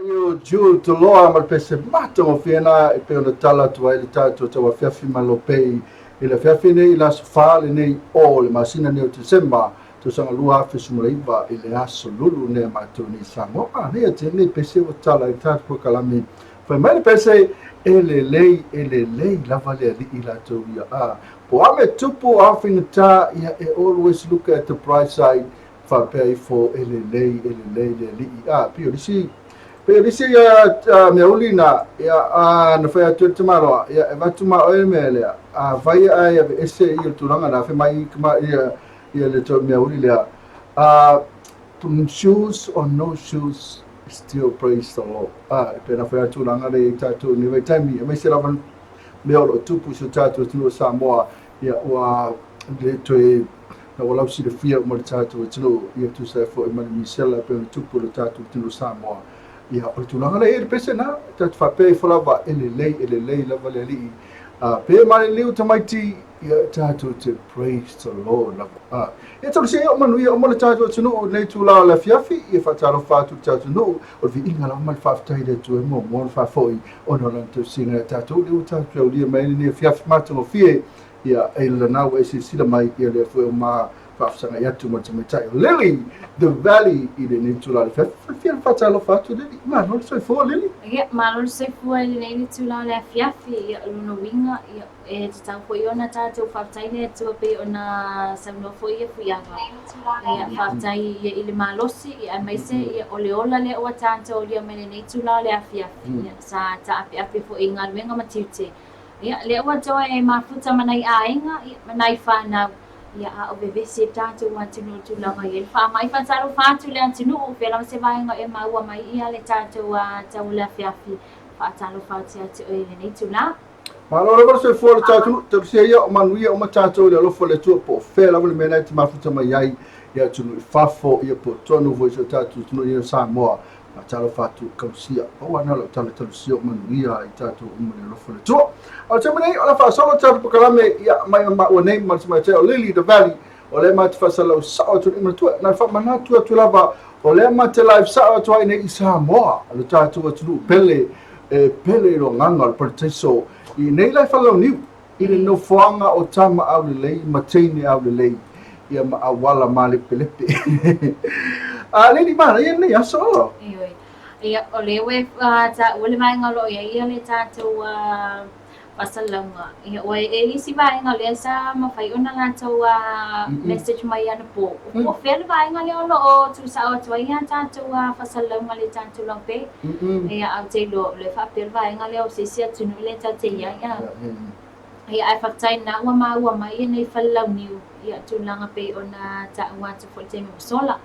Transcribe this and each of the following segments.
O Jude Toloa ma le pese matagofie na e pei ona tala atu ai le tatou tauafiafi ma Lopei i le afiafi nei i le aso 4 lenei o le masina nei o Tesema tausaga 2019 i le aso Lulu nei a matou nei i Samoa. Manaia tele lenei pese ua tala i le tatou polokalame. Fai mai le pese, e lelei, e lelei lava le alii latou ia. A, po o a mea tupu, o a faigata, ia e always look at the bright side, faapea ifo e lelei, e lelei le alii. A, pei o le isi, pei o le isi ia meauli na, ia, a, na fai atu e le tamaloa, ia, e avatu ma oe le mea lea, a fai ae aveese ia le tulaga na, fai mai ia, ia le meauli lea, a, shoes or no shoes, still praise the Lord. A, e pei ona fai atu tulaga lea i tatou i lenei vaitaimi, aemaise lava mea o lo o tupu i si o tatou atunuu o Samoa, ia, ua le toe na ua lausilafia uma le tatou atunuu, ia tusa ai foi ma le misela e pei ona tupu i le tatou atunuu o Samoa. Ia, o le tulaga lea e i ai le pese na, tatou faapea ifo lava, e lelei, e lelei lava le Alii. A, pe maliliu tamaiti, ia tatou te praise the Lord lava. A, ia talosia ia o manuia uma le tatou atunuu i lenei itula o le afiafi, ia faatalofa atu i le tatou atunuu, o le viiga lava ma le faafetai i le Atua e muamua ona faafoi ona o lana tausiga ia tatou, lea ua tatou aulia mai ai lenei afiafi matagofie. Ia, e lena ua e silasila mai, ia lea foi o ma faafesagai atu ma le tamaitai o Lily the Valley i lenei itula o le afiafi. Fia faatalofa atu Lily. Malo le soifua Lily. Ia, malo le soifua i lenei itula o le afiafi. Ia, o lona uiga, ia, e tatau foi ona tatou faafetai le Atua pei ona saunoa foi ia Fuiava. Ia, faafetai ia i le malosi, ia, aemaise ia, o le ola lea ua tatou aulia mai lenei itula o le afiafi. Ia, sa taapeape foi i galuega ma tiute. Ia, lea ua toe mafuta ma nai aiga, ia, ma nai fanau, ia, a o vevesi e tatou atunuu i tulaga i ai le faamai. Faatalofa atu le atunuu, pea lava se vaega e maua mai ia le tatou tau o le afiafi. Faatalofa atu ia te oe i lenei itula. Malo lava le soifua o le tatou atunuu, talosia ia o manuia uma tatou i le alofa o le Atua, po o fea lava le mea na e te mafuta mai ai i atunuu i fafo, ia po o totonu foi o si o tatou atunuu nei o Samoa. Faatalofa atu Talosia. Pau lava lena o lau tala Talosia o manuia i tatou uma i le alofa o le Atua. A o le taimi nei, o le a faasolo le tatou polokalame ia mai ma maua nei ma le tamaitai o Lily the Valley, o lea matou te faasalalau sao atu nei manatua. Na o le faamanatu atu lava, o lea matou te live sao atu ai nei i Samoa, lo tatou atunuu pele, e pele i le agaga o le parataiso i nei la e Falelauniu, i le nofoaga o tama aulelei ma teine aulelei, ia ma auala malepelepe. A Lily, manaia lenei aso. Ioe. Ia, o lea ua e taua le vaega o lo o i ai ia le tatou faasalalauga. Ia, ua e i isi vaega o lea sa mafai ona latou message mai anapo. Po o fea le vaega lea o lo o tuusao atu ai ia tatou faasalalauga i le tatou laupe. Ia, ae ou te iloa o lea e faapea le vaega lea o se isi atunuu lea tatou te i ai. Ia, ae faafetai lena ua maua mai ia nei falelauniu, ia, tulaga pei ona taua atu foi i le taimi ua sola.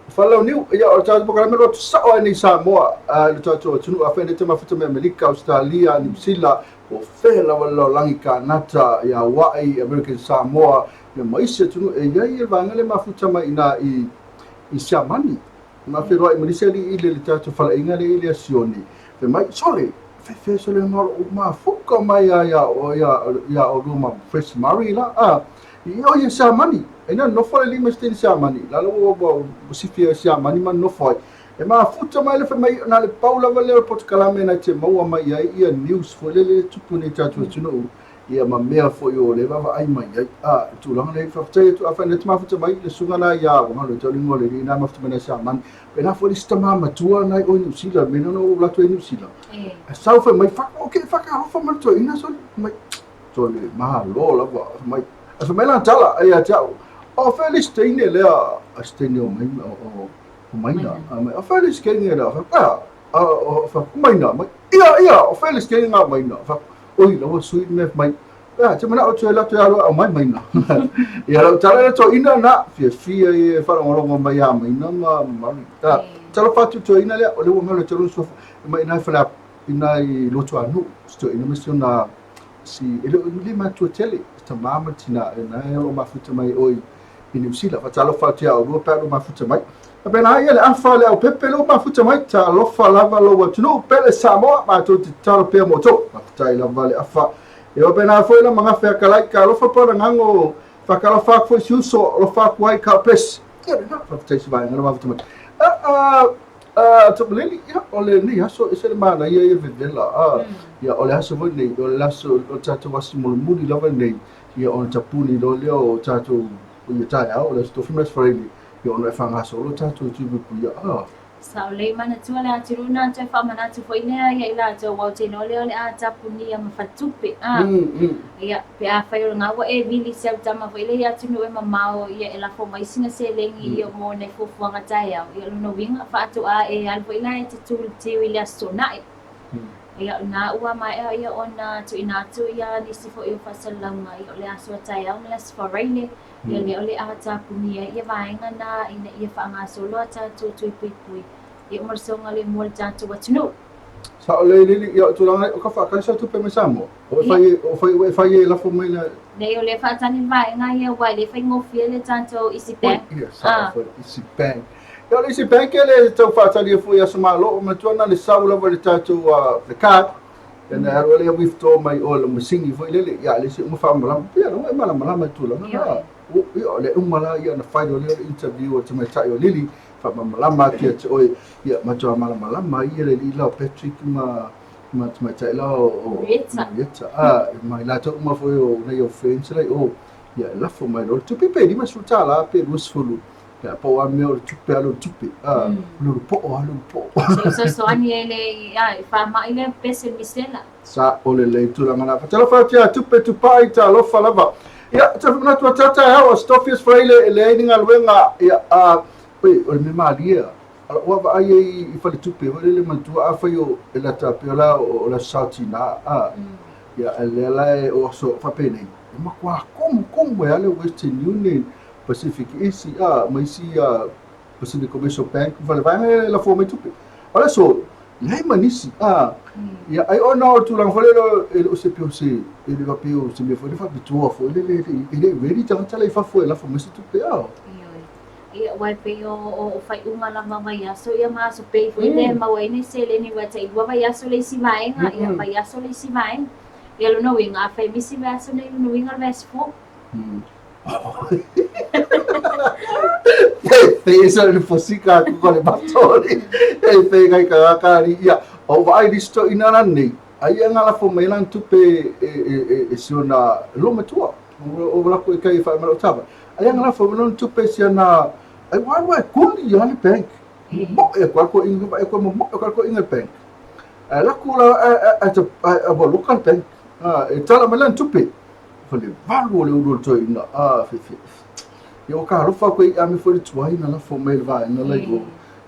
Falelauniu, ia, o le tatou polokalame o lo o tusao ai nei i Samoa, i le tatou atunuu, afai nei te mafuta mai Amerika, Ausetalia, Niu Sila, po o fea lava le lalolagi, Kanata, ia Hawaii, American Samoa, ia ma isi atunuu, e i ai le vaega lea e mafuta mai i ina i Siamani. Ma feiloai ma nisi alii i le tatou faleaiga lea i le Asioni, fai mai, Sole, fai sole na o mafuka mai a ia o ia ia o luma Fresh Murray la a i o ia Siamani e na nofo le lima ste Siamani la lo ua sifia Siamani ma nofo ai e mafuta mai le fai mai na le pau lava lea o le polokalame na te maua mai ai ia news foi lele tupu nei tatou atunuu ia ma mea foi o lea vaavaai mai ai. A, le tulaga lea, faafetai atu, afai na te mafuta mai le susuga na ia ua galo tau le igoa o le alii na mafuta mai na Siamani. Pēlā foi le isi tama matua na i o i Niu Sila, le mea na ou alu atu ai i Niu Sila. A sau fai mai, fa, ok, whakaalofa mai le toeaina sole, mai, sole, malo lava, mai, a fai mai lana tala ia te au, o fea le isi teine lea, a si teine o mai, o, o Maina, a mai, o fea le isi teine lea, fai, a, o, fai, Maina, mai, ia, ia, o fea le isi teine ngā Maina, fai, Oi, la ua sui le mea mai. Ia, te manao atu e latou e alu e aumai maina. Ia, lau tala le toeaina na, fiafia ia e faalogologo mai ia Maina ma Mari. Ia, talofa atu toeaina lea, o lea ua galo e te lona suafa, e mai ina i fale, ina i Luatuanuu, si toeaina ma si ona, si, e le o le matua tele, tama ma le tina, e na e o lo o mafuta mai oi i Niu Sila. Faatalofa atu ia oulua pe a lou mafuta mai. Faapena ia le afa le aupepe lou mafuta mai. Talofa lava lou atunuu pele Samoa, matou te tatalo pea mo outou. Faafetai lava le afa. E faapena foi la magafe akalai, talofa pa lagago, faatalofa atu foi si uso, alofa atu ai, God bless. Ia lena, faafetai si vaega na mafuta mai. Tamalili, ia, o lenei aso, e ese le manaia ia vevela. Ia, o le aso foi lenei, o le aso, o le tatou asi mulimuli lava lenei, ia, ona tapuni loa lea o tatou, ia taeao, o le Aso Tofi ma le Aso Faraile, ia, ona e faagasolo tatou i Tuipuipuia. Sao lelei manatua le atunuu na toe faamanatu foi lea ia i latou aua ou te iloa lea o le a tapunia ma faletupe a ia pe afai o lena ua e vili si au tama foi lea i atunuu e mamao ia e lafo mai sina seleni ia mo nai fuafuaga taeao ia o lona uiga faatoa e alu foi la e te tu i le tiu i le Aso Toonai ia o lena ua maea ia ona tuuina atu ia nisi foi o faasalalauga ia o le aso a taeao ma le Aso Faraile Ia lea o le a tapunia ai ia vaega na ina ia faagasolo a tatou tui puipui ia mo le saogalemu o le tatou atunuu. Sao lelei Lili, ia o tulaga o ka faatali sa tupe mai Samoa. O e fai o fai o e fai e lafo mai le. Nei o lea faatali le vaega ia aua e le faigofie le tatou Easy Bank. Ia sao foi Easy Bank. Ia o le Easy Bank e le tau faatali foi ia Malo, matua na le sau lava le tatou le card. Ia na alu lea withdraw mai o le masini foi lele, ia le se uma faamalamalama. Ia na e malamalama i tulaga na. Ia o le uma la ia na fai o lea interview o tamaitai o Lili, faamalamalama atu ia te oe, ia matua malamalama ia le alii la o Patrick ma tamaitai la o Marietta. Ah, ma i latou uma foi o nei o friends la i o, ia e lafo mai loa le tupe pe $50 pe 20. Ia pau a mea o le tupe alu le tupe. Ah, lulu po'o a lulu po'o. Se i fesoasoani ai le ia i faama'i lea pese misela. Sa o le lei tulaga na. Fatalofa atu ia tupe tupai talofa lava. Ia, te manatu a tata e au, Astofius Fraile e leai ni galuega, ia, a, oi, o le mea malie a. Ala ua vaai ai i faletupe, foi lele manatua afai o e lata pea la o le Aso Sa o Tina, a, ia, lea la e o aso faapenei, e matua komu, komu ai lava le Western Union, Pacific Isi, a, ma isi a, Pacific Commercial Bank, ma fale vaega e lafo mai tupe. O le aso, leai ma nisi, a, ia, ai ona o le tulaga foi lele, e le o se pei o se, e le faapea o se mea foi lele faapitoa foi lele, e le ready tagata la i fafo e lafo mai se tupe, a. Ioe. Ia, aua e pei o faaiuga lava o vaiaso ia ma aso pei foi lea e maua ai nai seleni aua e tailua vaiaso le isi vaega, ia vaiaso le isi vaega. Ia lona uiga, afai e misi vaiaso nei, lona uiga o le vaiaso fou. Pe sa le fosika aku ko le matori. E pe kai ka ka ri ia. O vaai listo ina la nei. Ai nga la fo mai lan tupe e e e e siona lo matua. O la ko e kai fa ma tava. Ai nga la fo mai lan tupe siona ai wa wa kuli ya le bank. Mo e ko ko inga e ko mo e ko inga bank. A la ku la a a a local bank. E tala mai lan tupe. Fale valu o le ulu o le toeaina, a fe fe. Ia ua ka alofa koe i ame foi le tuai na lafo mai le vaega la i o.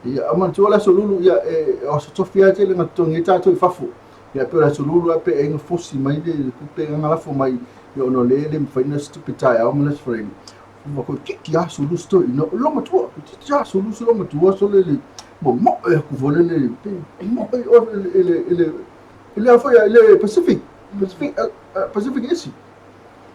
Ia a manatua le aso lulu ia e o aso tofi lava tele na totogi ai tatou i fafo. Ia pei o le aso lulu lava pe e ga fosi mai le tupe ga lafo mai ia ona o lea e le mafai ona se tupe taeao ma le aso Faraile. Ua koe titi aso lulu se toeaina o lo matua. Titi aso lulu se lo matua so le le momoe atu foi le le pe momoe o le le le le a foi le Pacific Pacific Pacific isi.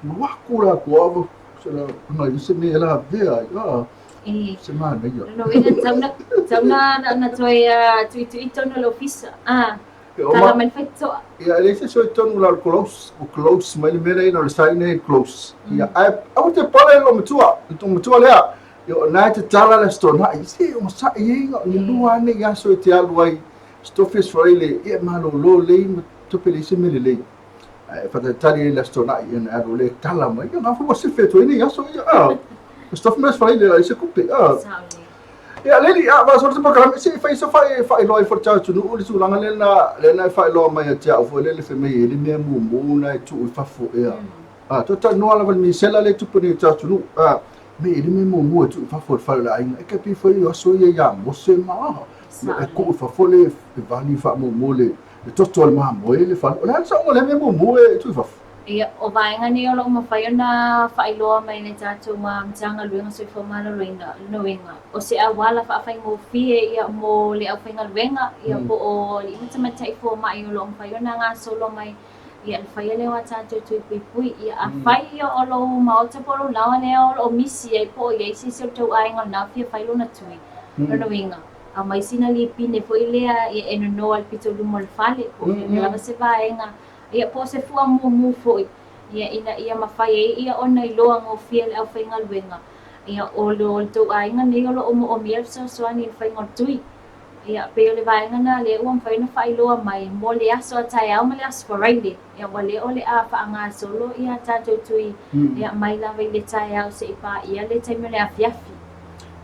Ua aku la ko ava se la ngai se me la vea ai a E se manaia. Lona uiga tau na tau na na, na toe tuitui tonu le ofisa. Ah, tala mai le faitotoa. Ia e leai se isi o i tonu la o le close, ua close mai le mea lea ina o le sign e close. Ia ae aua te pale le matua, le matua lea. Ia o na e tatala le Aso Toonai, se onosai ai na o le lua ane i aso e te alu ai Stofius Fraile, ia e malolo lelei ma tupe leai se mea lelei. Ae faatalitali ai le Aso Toonai, ia ona alu lea tala mai, ia na foi ua sefe atu ai nei aso ia, a. Stofius Fraile leai se kupe, a. Ia Leli, a vaso se polokalame, se i fai se faailoa ifo i le atunuu le tulaga lea na lea na e faailoa mai ia te au foi lele fai mai e le mea mumu na e tuu i fafo ea. A, toe talanoa lava i le misela lea e tupu nei i le atunuu. A, me e le mea mumu e tuu i fafo i le fale o le aiga. E tai pei foi o aso ia ia Mose ma e tuu i fafo le vali faamumu le toto o le mamoe le fale. O le a le saoga o lea mea mumu e tuu i fafo? Ia, o vaega nei o lo o mafai ona faailoa mai e le tatou Matagaluega Soifua Maloloina, lona uiga, o se auala faafaigofie ia mo le aufaigaluega, ia po o alii ma tamaitai fomai o lo o mafai ona gasolo mai ia le faia lea o a tatou tui puipui. Ia, afai ia o lou maota po o lou laoa lea o lo o misi ai po o i ai se isi o le tou aiga o lena o fia fai lona tui, lona uiga, aumai sina lipine foi lea ia e nono ai i le pito i luma o le fale, po o fea lava se vaega, ia po o se fua mumu foi, ia ina ia mafai ai ia ona iloa gofie le aufaigaluega, ia o lo tou aiga nei o lo o moomia le fesoasoani i le faiga o le tui. Ia, pei o le vaega lena lea ua mafai ona faailoa mai mo le aso a taeao ma le aso Faraile. Ia, ua le o le a faagasolo ia tatou tui, ia, mai lava i le taeao seia paia le taimi o le afiafi.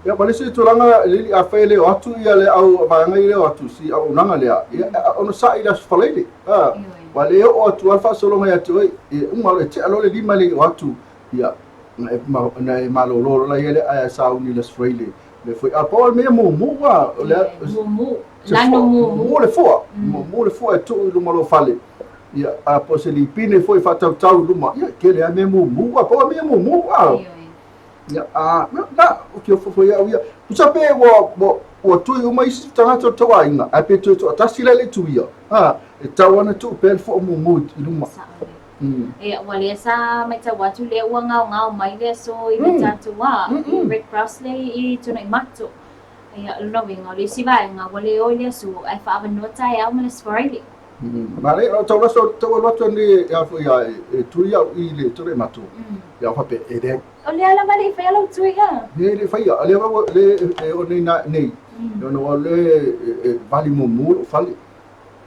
Ia, ma le isi tulaga, Lili, afai e le o atu ia le au vaega i le o atu si auaunaga lea, ia, onosai i le aso Faraile. Ua le oo atu lava le faasologa ia te oe, e uma loa, e tea loa le 5 e le i oo atu, ia, ona e malolo loa lea ae sauni i le aso Faraile. Le foi a pau le mea mumu a o le mumu lanu mumu mumu le fua mumu le fua e tuu i luma o lou fale ia a po o se lipine foi faatautau i luma ia tele a mea mumu a pau mea mumu a ia a na o ke fo foi au ia tusa pe ua ua ua tui uma isi tagata o le tauaiga ae pe toe toatasi la le tuia a e tau ana tuu pea le fua mumu i luma. Ia, ua lea sa matau atu lea ua gaogao mai le aso i le tatou a i Red Cross lea i Tuanaimato. Ia, o lona uiga, o le isi vaega ua le o i le aso ae faaavanoa taeao ma le Aso Faraile. Manaia, o tau laso, tau alu atu nei e a foi a e tui au i le Tuanaimato. Ia, o faapea, e leai. O lea lava e le i faia lau tui a. E le i faia, o lea ua le e o nei nei. Ona ua le e vali mumu lou fale.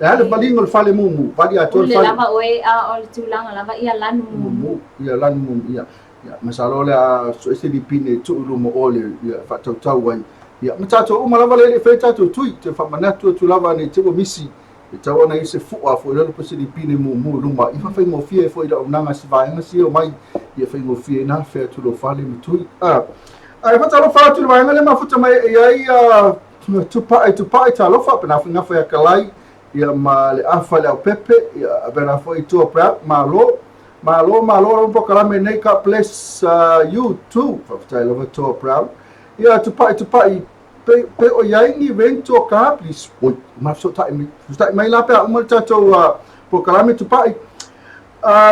E a le valiga o le fale mumu, vali atoa le fale. Pule lava oe a o le tulaga lava ia lanu mumu. Ia lanu mumu, ia. Ia, masalo o le a sue se lipine e tuu i luma o le ia faatautau ai. Ia, ma tatou uma lava lea e le i faia tatou tui, toe faamanatu atu lava ne i te i ua misi, e tatau ona i ai se fua foi lele po o se lipine mumu i luma, ia faafaigofie ai foi i le auaunaga si vaega sia e omai, ia faigofie ai ona afea atu i lou fale ma tui. Ae faatalofa atu i le vaega lea e mafuta mai i ai Tupai, tupai, talofa, pena foi gafa ia Kalai, ia ma le afa i le aupepe, ia pena foi Tua Brown, malo, malo, malo lava polokalame nei, God bless you too, faafetai lava Tua Brown. Ia tupai, tupai, pe, pe o iai ni rental car, please, oi, ma fesootai mai, fesootai mai la pe a uma le tatou polokalame tupai.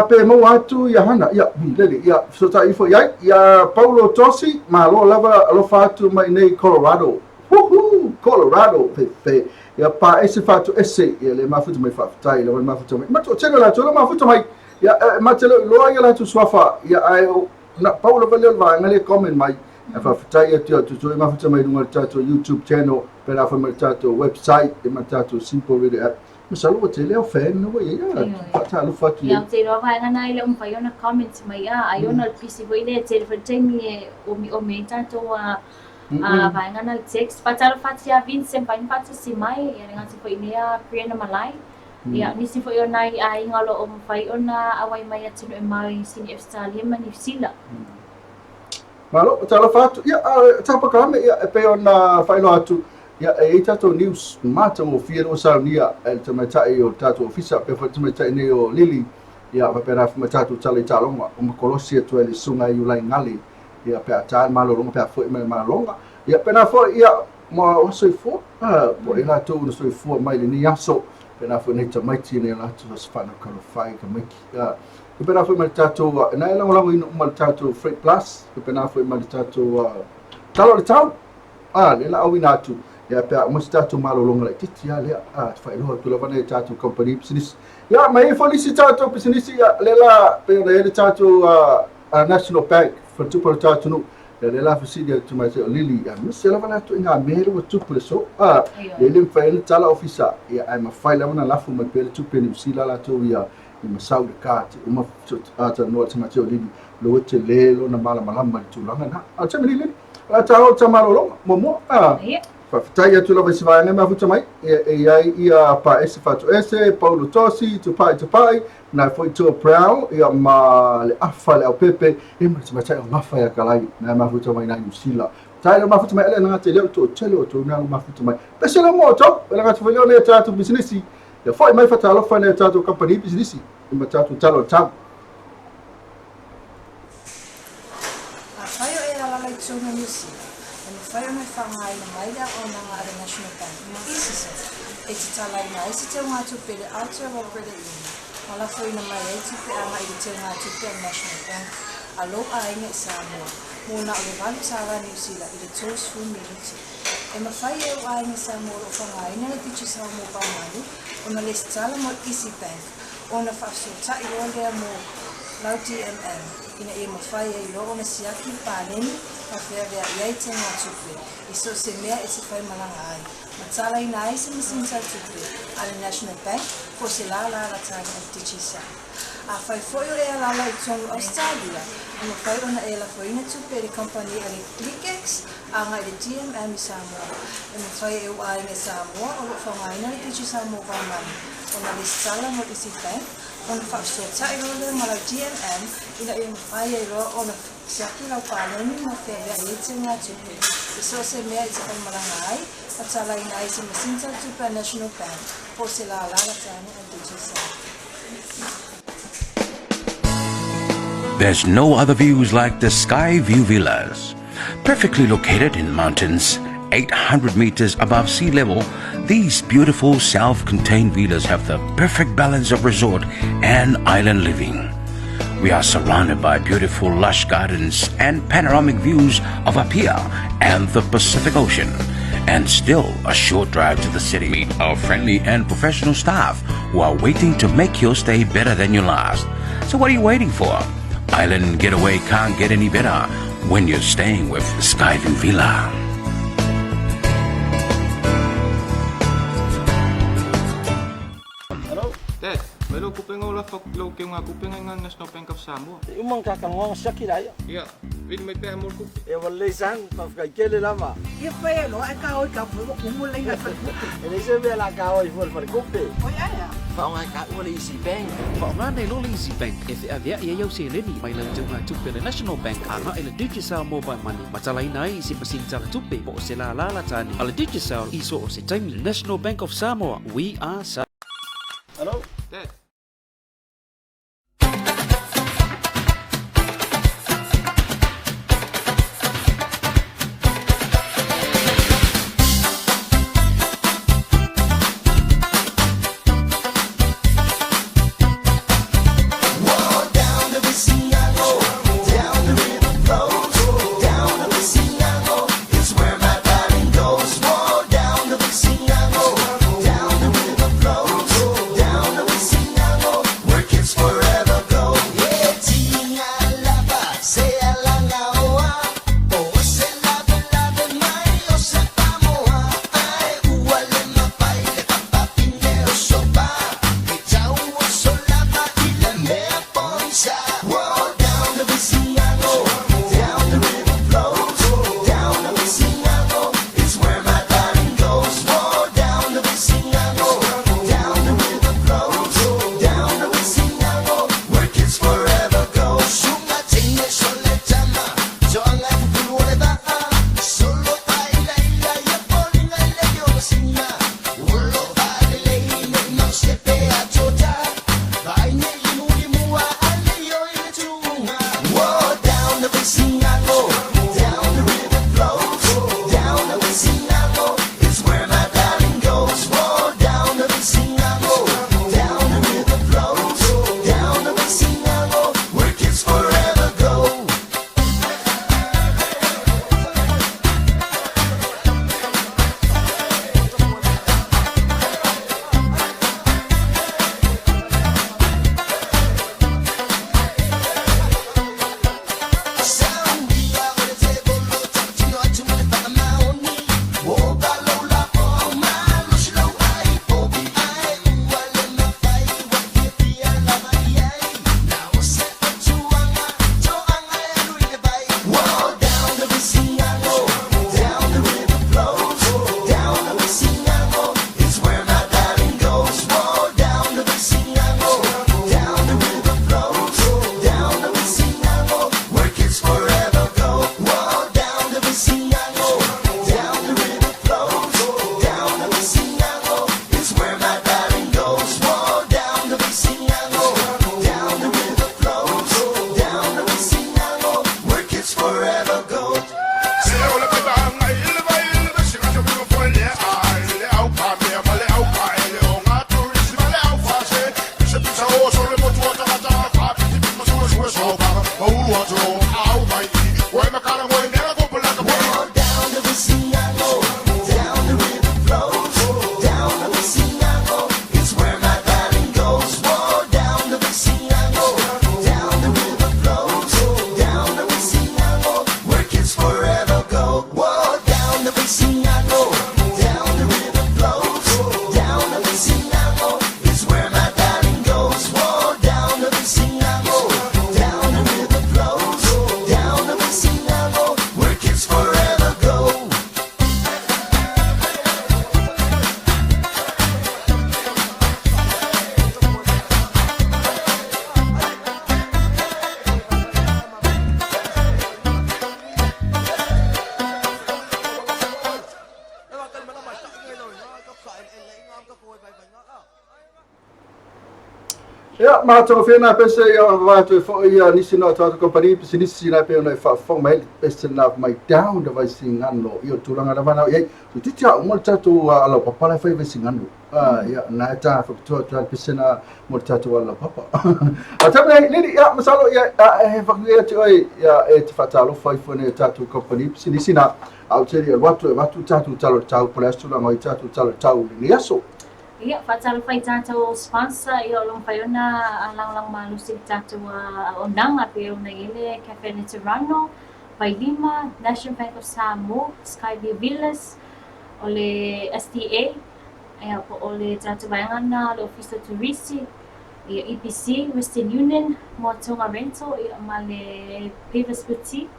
Pe maua atu ia Hana, ia, lele, ia, fesootai ifo i ai, ia Paulo Tosi, malo lava alofa atu mai nei Colorado. Woohoo! Colorado, fe, fe, ia pa ese fatu ese, ia le mafuta mai faafetai, lava le mafuta mai. Ma toatele latou le mafuta mai, ia, e, ma te le iloa ia latou suafa, ia, ae, o, na pau lava lea o le vaega lea comment mai, e faafetai atu ia outou e mafuta mai i luga o le tatou YouTube channel, pēlā foi ma le tatou website, ia ma le tatou Simple Radio app. Masalo ua tele au fan na ua i ai a faatalofa atu i ai. Ia, ou te iloa vaega na e le o mafai ona comment mai a, ai ona o le pisi foi lea e tele foi le taimi e omiomi ai tatou a vaega na le text. Faatalofa atu ia Vince e mafai ona faatasi mai, ia le gata foi i lea Brianna Malai. Ia, nisi foi o nai aiga o lo o mafai ona auai mai atunuu e mamao i Sini Ausetalia ma Niu Sila. Malo, talofa atu. Ia, tapa kalame, ia, e pei ona faailoa atu, ia, e i ai tatou news matagofie lea ua saunia e le tamaitai o le tatou ofisa, pei foi le tamaitai nei o Lily, ia, faapena foi ma tatou tala i taaloga, ua makolosi atu ai le susuga ia Iulai Gale, ia, pe a ta le malologa, pe a foi mai le malologa. Ia, pēlā foi, ia, ma ua soifua, po o ai latou na soifua mai i lenei aso, pēlā foi nai tamaiti nai a latou aso fanau talofa e tamaiti. Ia, faapena foi ma le tatou, na e lagolagoina uma le tatou Freight Plus, faapena foi ma le tatou tala o le tau, lea la auina atu, ia pe a uma se tatou malologa laitiiti lava lea, faailoa atu lava nai a tatou kamupani pisinisi. Ia, ma e i ai foi nisi tatou pisinisi, ia, lea la pei ona i ai le tatou National Bank, faletupe o le tatou atunuu, ia lea la fesili atu mai o Lily, ia aemaise lava le atu i ngā mea lea ua tupu le aso, lea e le mafai ai ona tala ofisa, ia ae mafai lava ona lafo mai pea le tupe Niu Sila latou ia i masau le card uma talanoa le tamaitai o Lily, lea ua tele lona malamalama i le tulaga lena. A o le taimi nei Lily, o le a taua ta malologa muamua. Faafetai atu lava i se vaega e mafuta mai, e i ai ia Paese Fatuese, Paulo Tosi, Tupai Tupai, na foi Tua Brown, ia ma le afa le aupepe, ia ma le tamaitai o Gafa ia Kalai, na e mafuta mai na Niu Sila. Tai le mafuta mai ale na ngata leo to tele o tou na mafuta mai. Pese le mo tou, e ngata foi leo ne tatou pisinisi. Ia foi mai fatalofa ne tatou company pisinisi, ma tatou talo o tau. Afai o e alaala i totonu o Niu Sila, e mafai ona e faaaogaina mai le auaunaga a le National Bank, EasySave, e tatalaina ai se teugatupe i le Aotearoa Credit Union ma lafoina mai ai tupe agai i le teugatupe a le National Bank a lou aiga i Samoa mo na o le $8 Niu Sila i le 30 minute. E mafai e ou aiga Samoa o lo o faaaogaina le Digicel Mobile Money ona lesitala mo le EasyBank ona faafesootai loa lea mo lau DMM ina ia mafai ai loa ona siaki le paleni ma feaveai ai teugatupe i so o se mea e te faimalaga ai ma talaina ai se masini tau tupe a le National Bank po o se lālā a tane a le Digicel. Afai foi o e alaala i totonu o Ausetalia, e mafai ona e lafoina tupe i le kamupani a le LinkX agai i le DMM i Samoa. E mafai e ou aiga i Samoa o lo o faaaogaina le Digicel Mobile Money ona lesitala mo le Easy Bank ona faafesootai loa lea ma lau DMM ina ia mafai ai loa ona siaki lau paleni ma feaveai ai teugatupe i so o se mea e te faimalaga ai ma talaina ai se masini tau tupe a National Bank po o se lālā latane a Digicel. There's no other views like the Skyview Villas. Perfectly located in mountains, 800 meters above sea level, these beautiful self-contained villas have the perfect balance of resort and island living. We are surrounded by beautiful lush gardens and panoramic views of Apia and the Pacific Ocean. And still a short drive to the city. Meet our friendly and professional staff who are waiting to make your stay better than your last. So what are you waiting for? Island getaway can't get any better when you're staying with Skyview Villa. Hello? Dad, mai lou kupenga o lafo aku i lou keugatupe ngai nga National Bank of Samoa. E uma ka kanoa siaki la ia. Ia, vili mai pea mo le kupe. E ua lelei san, faafetai tele lava. Ia fai ai loa ae ka oi ka fue ua kumu le laina i faletupe. E leai se mea la ka oi fua i le faletupe. Oi ae a? Faaaoga e taua le Easy Bank. Faaaoga nei loa le Easy Bank e feaveai ai au seleni mai lau teugatupe a le National Bank agai i le Digicel Mobile Money ma talaina ai i se masini talatupe po o se lālā latane a le Digicel i so o se taimi. National Bank of Samoa, we are Samoa. Hello? Dad, Ia, matagofie na pese ia ona vavae atu ai foi ia nisi na o tatou kamupani pisinisi na e pei ona e faafofoga mai ai le pese na mai down le Vaisigano ia o le tulaga lava na o i ai. Toeitiiti lava uma le tatou alaupapa la e fai i Vaisigano. Ia, na e ta faapitoa atu lava le pese na mo le tatou alaupapa. A taimi nei, Lily, ia, masalo ia, e fakuia atu oe ia e te faatalofa ifo nei o tatou kamupani pisinisi na, a ou te le i alu atu e avatu le tatou tala o le tau, po o le a se tulaga o i ai tatou tala o le tau i lenei aso. Ia, faatalofa i tatou sponsor, ia o lo o mafai ona lagolago malosi i le tatou auaunaga pei ona i ai le Cafe Neterano, Vailima, National Bank of Samoa, Skyview Villas, o le SDA, ia, po o le tatou vaega lena o le Ofisa o Turisi, ia, EPC, Western Union, Moatonga Rental, ia, ma le Pavers Boutique.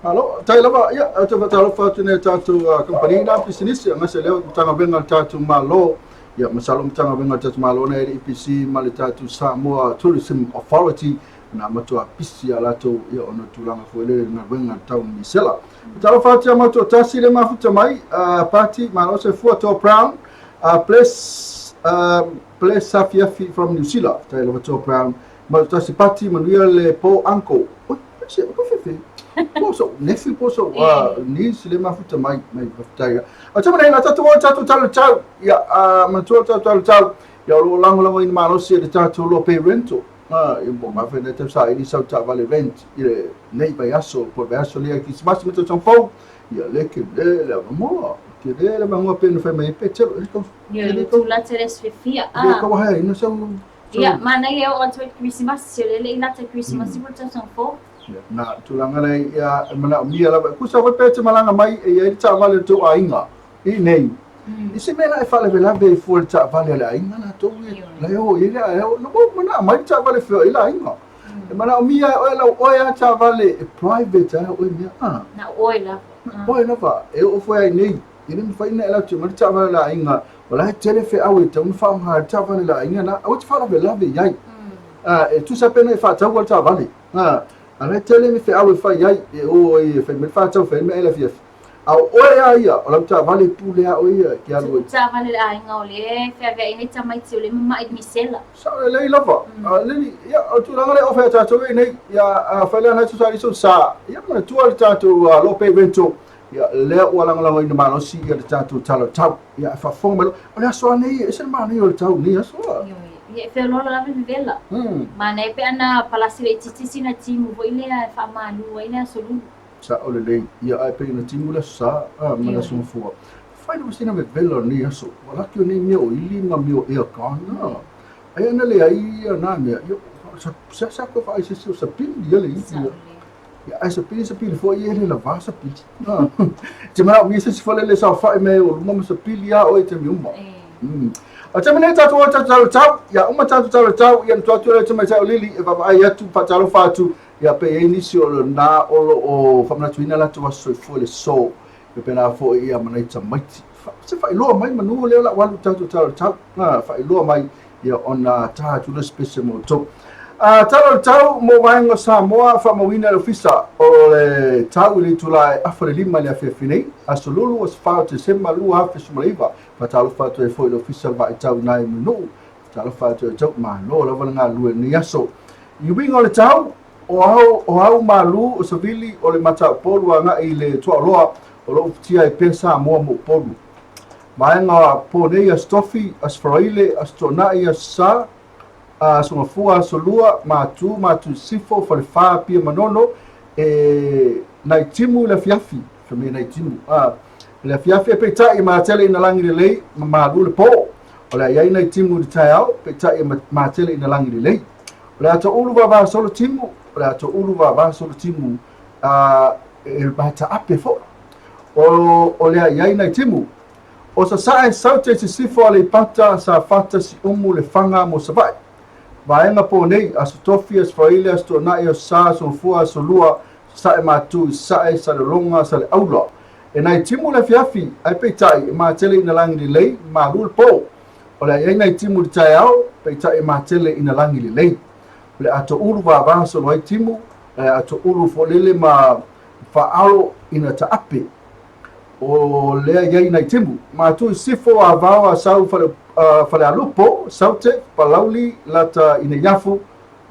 Malo, tai lava, ia, ou te faatalofa atu nei i tatou kamupani na pisinisi, aemaise lea o Matagaluega a le tatou Malo, ia, masalo Matagaluega a le tatou Malo na e le EPC ma le tatou Samoa Tourism Authority, na matua pisi a latou, ia, ona o tulaga foi lele i le galuega tau misela. Faatalofa atu ia matou tasi le mafuta mai, Pati, malo soifua, Toa Brown, bless, bless afiafi from New Zealand, tai lava Toa Brown, Matou tasi Pati, manuia le po uncle. Oi, se, o fefe. Po so, nephew po so, niece le mafuta mai, mai faafetai. A tama nei, la tatou o tatou talo tau. Ia, manatua tatou talo tau. Ia, o lo o lagolagoina malosi e le tatou loa pay rental. Ia, po mafai nei tau saili sau taavale rent i le nei vaiaso, po le vaiaso lea Kirisimasi ma tausaga fou. Ia, le ke le le avanoa. Ke le le avanoa pe na fai mai pe telo. E kau. Ia, le tula te le sefia. Le kau hai ina sau. Ia, manaia e oo atu ai i le Kerisimasi, o lea e le i lata i le Kerisimasi mo le tausaga fou. Ia, na tulaga lea, ia, e manaomia lava. E kusa foi pe te malaga mai e i ai le taavale a le tou aiga i nei. I se mea la e faalavelave ai fua i le taavale a le aiga latou ia, la e o i ai le aiga. Na ua manao mai le taavale feoai i le aiga. E manaomia e oe lau oe lava taavale e private lava oe mea. Ah. Na oe lava. Na oe lava. E oo foi lava i nei. E le mafai ona e alu atu e aumai le taavale a le aiga, o la e tele feau e tatau ona faaaoga e le taavale a le aiga na, aua e te faalavelave i ai. E tusa pe na e faataua le taavale, a la e tele ni feau e fai ai, e o ai e fai mai le faatau, fai mai le mea e le afiafi. A o oe lava ia, o lau taavale e pule lava oe ia e te alu ai. Taavale a le aiga o lea e feaveai nei tamaiti o lea e mama'i i misela. Sao lelei lava. Lili, ia, o le tulaga lea e ofe ia tatou i nei, ia, afai la na tusa ai sou sa, ia manatua le tatou Lope Rental, Ia, lea ua lagolagoina malosi ia le tatou tala o le tau. Ia, e faafofoga mai loa, o le aso lava nei, e ese le manaia o le tau i lenei aso. Ioe, ia e feoloolo lava le vevela. Manaia pe ana palasi laitiiti sina timu foi lea e faamalu ai le aso lulu. Sao lelei, ia ae pei ona timu le aso sa, a, ma le aso gafua. Fai lava sina vevela o lenei aso. Ua laki o nei mea o ili ma mea o aircon, a. Ai ana leai ia na mea, ia, sa, sa koe vaai se isi o sapili ia le ili. Sao lelei. Ia, ae sapili sapili foi e le lavā sapili. Te manaomia se isi fale le saofai mai o luma ma sapili a oe i taimi uma. A taimi nei tatou o tatou talo tau, ia uma tatou talo tau, ia na tua atu le tamaitai o Lili e vaavaai atu, faatalofa atu, ia pe i ai nisi o na o lo o faamanatuina latou aso soifua i le so, ia pena foi ia ma nai tamaiti. Se faailoa mai manu lea o le a ou alu i tatou talo tau, faailoa mai Ia ona taha atu lea o se pese mo outou. Tala o le tau mo vaega o Samoa, faamauina e le Ofisa o le Tau i le itula e 4:30 i le afiafi nei, aso Lulu, aso 4 o Tesema 2019. Faatalofa atu ai foi i le Ofisa o le Vaai Tau i nai Mulinuu. Faatalofa atu ai outou, malo lava le galulue i lenei aso. I uiga o le tau, o ao, o au malu o savili o le Mataupolu agai i le Tuaoloa o lo o ufitia ai pea Samoa mo Upolu. Vaega po nei Aso Tofi, Aso Faraile, Aso Toonai, Aso Sa, Aso Gafua, Aso Lua, Matu, Matu Sifo, Falefa, Apia Manono, e nai timu i le afiafi, fai mai nai timu, a, le afiafi e peitai e matele ina lagi lelei ma malu le po. O le a i ai nai timu i le taeao, peitai e matele ina lagi lelei. O le a toulu vavasolo timu, o le a toulu vavasolo timu, a, e mataape foi. O lea i ai nai timu. O Sasae, Saute, Sisifo, Aleipata, Safata, Siumu, Lefaga mo Savaii. Vaega po nei, Aso Tofi, Aso Faraile, Aso Toonai, Aso Sa, Aso Gafua, Aso Lua, Sasae Matu, Sasae, Salelologa, Saleaula. E nai timu le afiafi, ae peitai, e matele ina lagi lelei, malu le po. O le a i ai nai timu i le taeao, peitai e matele ina lagi lelei. O le a toulu vava solo ai timu, le a toulu folele ma faaalo ina taape. O lea i ai nai timu. Matu i sifo a vao a sau fale, Falealupo, Saute, Palauli, Lata i Neiafu,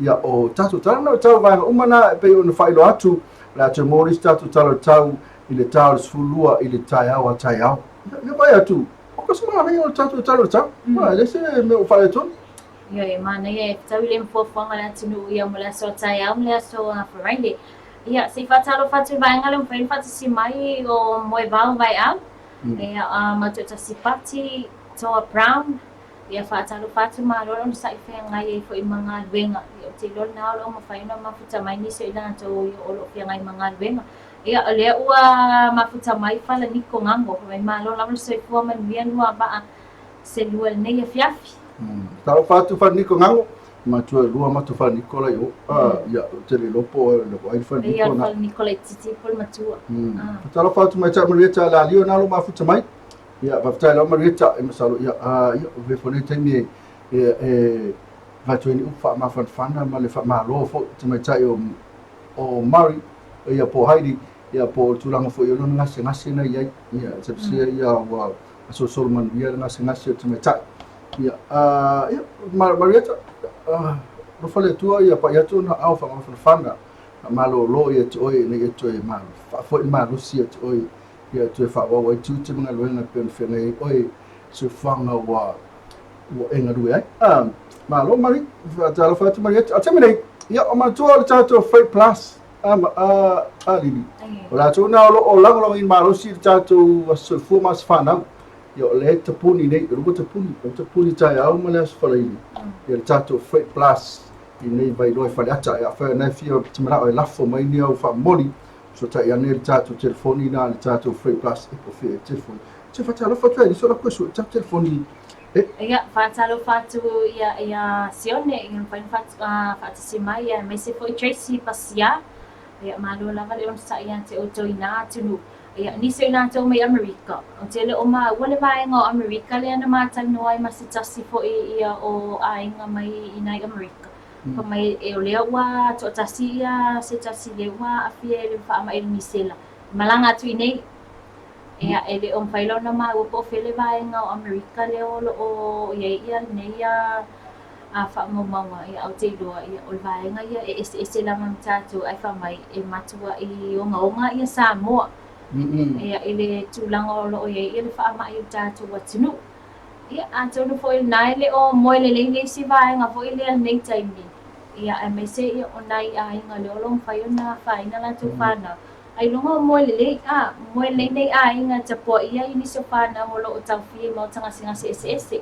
ia o tatou tala na o tau vaega uma na e pei ona faailoa atu, o le a toe maua le isi tatou tala o le tau i le ta o le 12 i le taeao a taeao. Ia vaai atu, o ka se manaia o le tatou tala o le tau. E le se mea ua faaletonu. Ioe, e manaia e fetaui le mafuafuaga o le atunuu ia mo le aso a taeao ma le aso a Faraile. Ia, se i faatalofa atu i vaega lea ua mafai ona faatasi mai o Moevao Vaeau, ia, a Mautoatasi Pati, Toa Brown, ia faatalofa atu malo le onosai feagai ai foi ma galuega. Ia, ou te iloa lena o lo o mafai ona mafuta mai nisi o i latou o lo o feagai ma galuega. Ia, o lea ua mafuta mai Falaniko Gago, fai mai malo lava le soifua manuia lua vaa se lua i lenei afiafi. Talofa atu Falaniko Gago, matua e lua matou Falaniko la i o. Ia, ou te le iloa po o ai le Falaniko na. Ia, o le Falaniko laitiiti po o le matua. Talofa atu mai Tau Marieta Lalio na lo mafuta mai. Ia, faafetai lava Marieta, e masalo, ia, ia, o le foi lenei taimi e, e, e avatu ai ni upu faamafanafana ma le faamalo foi i tamaitai o, o Murray, ia po o Heidi, ia po o le tulaga foi o lona gasegase na i ai. Ia, tapisia ia ua solosolo manuia le gasegase o le tamaitai. Ia, ia, Marieta, alofa le Atua ia pai atu ona ao faamafanafana, faamalolo ia te oe ina ia toe faafoi le malosi ia te oe ia toe faaauau ai tiute ma galuega e pei ona feagai ai oe i soifuaga ua ua e galue ai. Malo Mari, faatalofa atu Marieta. A o le taimi nei, ia o manatua o le tatou Freight Plus a, a, a Lili. O latou na o lo o lagolagoina malosi le tatou aso soifua ma aso fanau. Ia o lea e tapuni nei, o lua tapuni, o tapuni taeao ma le aso Faraile. Ia le tatou Freight Plus i nei Vailoa i Faleata. Ia afai o na e fia te manao e lafo mai ni au faamomoli, Fesootai ane le tatou telefoni na le tatou Freight Plus e po fea e telefoni. Te faatalofa atu ai nisi o la koe sue tatou telefoni e. Ia, faatalofa atu ia ia Sione ia mafai ona faatasi mai ia aemaise foi Tracy Pasia. Ia malo lava le onosai ia te outou i nā atunuu. Ia nisi o i latou mai Amerika. Ou te le o maua le vaega o Amerika lea na matalanoa ai ma se tasi foi ia o aiga mai i nai Amerika. Fai mai e o lea ua toatasi ia se tasi lea ua aafia i le faamai le misela. Malaga atu i nei. Ia, e le o mafai la ona maua po o fea le vaega o Amerika lea o lo o i ai ia lenei a faamaumauga. Ia, ou te iloa, ia, o le vaega ia e eseese lava ma tatou, ae fai mai e matuai ogaoga ia Samoa. Ia, i le tulaga o lo o i ai ia le faamai o le tatou atunuu. Ia, atonu foi lena e le o moe lelei le isi vaega foi lea i lenei taimi, ia, aemaise ia o nai aiga lea o lo o mafai ona afaina latou fanau. Ailoga o moe lelei, a, moe lelei nei aiga e tapuaia i nisi o fanau o lo o taofia i maota gasegase eseese.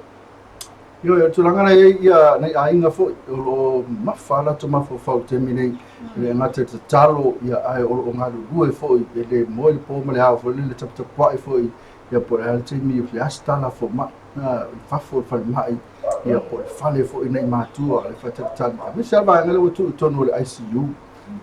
Ioe, o le tulaga la e i ai ia nai aiga foi o lo o mafa a latou mafaufau i le taimi nei, e le gata i le tatalo, ia, ae o lo o galulue foi, e le moe le po ma le ao foi lele, taputapuai foi Ia po o le a le taimi o le a se tala fomai i fafo o le falemai, ia po o le fale foi nai matua le faatalitali. Aemaise lava le vaega lea ua tuu i totonu o le ICU,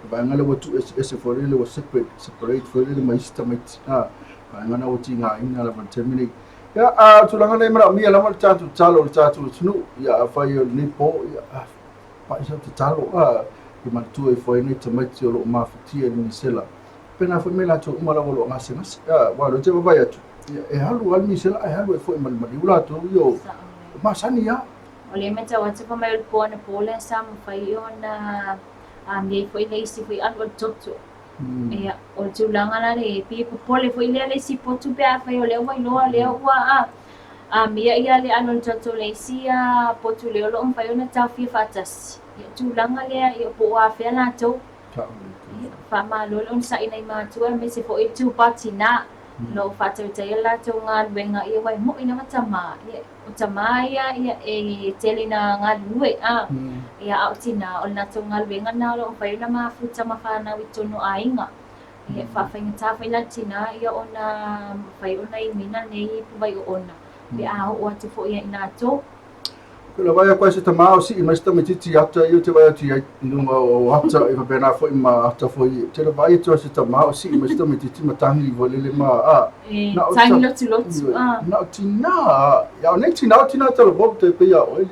le vaega lea ua tuu eseese foi lele ua separate, separate foi lele ma isi tamaiti. Vaega na ua tigaina lava i le taimi nei. Ia, a o le tulaga lea e manaomia lava le tatou tatalo o le tatou atunuu. Ia afai o lenei po, ia pai sau tatalo, ia manatua ifo ai nai tamaiti o lo o mafatia i le misela. Pēnā foi me latou uma lava o lo o gasegase. Aua o lea ou te vaavaai atu, e alu lava le misela ae alu ai foi ma le maliu latou ia o masani lava. O lea e matau atu fai mai o le po anapo lea sa mafai ona amia ai foi le isi foi alu o le toto. Ia, o le tulaga la lea e pei e popole foi lea le isi potu pe afai o lea ua iloa o lea ua amia ia le alu o le toto i le isi potu lea o lo o mafai ona taofia faatasi. Ia, o tulaga lea ia po o afea latou. Faamalo le onosai nai matua aemaise foi le tupa tina o lo o faatautaia le latou galuega ia aua e moi lava tama ia o tama ia ia e tele ina galulue a ia a o tina o le latou galuega lena o lo o mafai ona mafuta ma fanau i totonu o aiga ia e faafaigata foi la le tina ia ona mafai ona inuina lenei puvai oona pe a oo atu foi ia i latou. Ko le vaai atu ai se tama o sii mai se tamaitiiti i ata ia ou te vaai atu i ai i luga o ata e faapena foi ma ata foi te le vaai atu ai se tama o sii mai se tamaitiiti ma tagi foi lele ma a E na o tagi lotulotu a. Na o tina ia o nei tina o tina talavou te pei a oe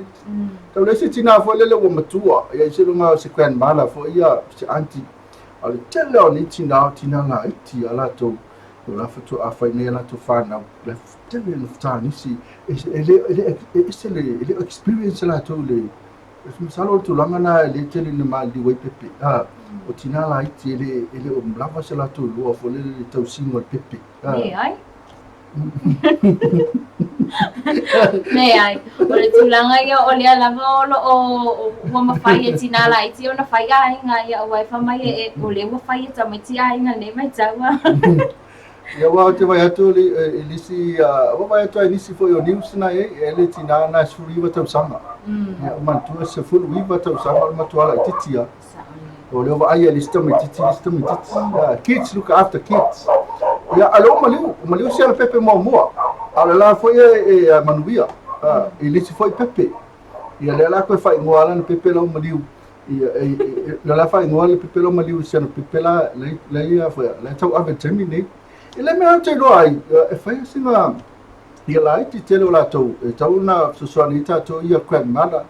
tau le isi tina foi lele ua matua ia i se luga o se grandmother foi ia se auntie a o le tele o nei tina o tina laiti a latou. O la faatoa fai nei a latou fanau, la tele na fetanisi, e le e le e ese le e le o experience latou le masalo o le tulaga na e le tele na maliliu ai pepe. A o tina laiti e le e le o lava se latou iloa foi lele i le tausiga o le pepe. Leai. Leai. O le tulaga ia o lea lava o lo o ua mafai e tinā laiti ona fai aiga ia aua e fai mai e o lea ua fai e tamaiti aiga i lenei vaitau. Ia aua ou te vaai atu i nisi, ua vaai atu lava i nisi foi o news na i ai, e le tinā na e 19 tausaga. Ia manatua 19 tausaga o le matua laitiiti lava. O lea ua vaai e le isi tamaitiiti, le isi tamaitiiti. Kids look after kids. Ia, a o lea ua maliu, ua maliu si ana pepe muamua. A o le la foi e, e manuia i le isi foi pepe. Ia, lea la toe faaigoa lana pepe la ua maliu. Ia, e, e, lea la faaigoa le pepe la ua maliu i si ana pepe la, la, la ia foi, la e tauave i le taimi nei. I le mea ou te iloa ai, e fai sina, ia laiti tele o latou, e tatau ona fesoasoani ai tatou ia grandmother,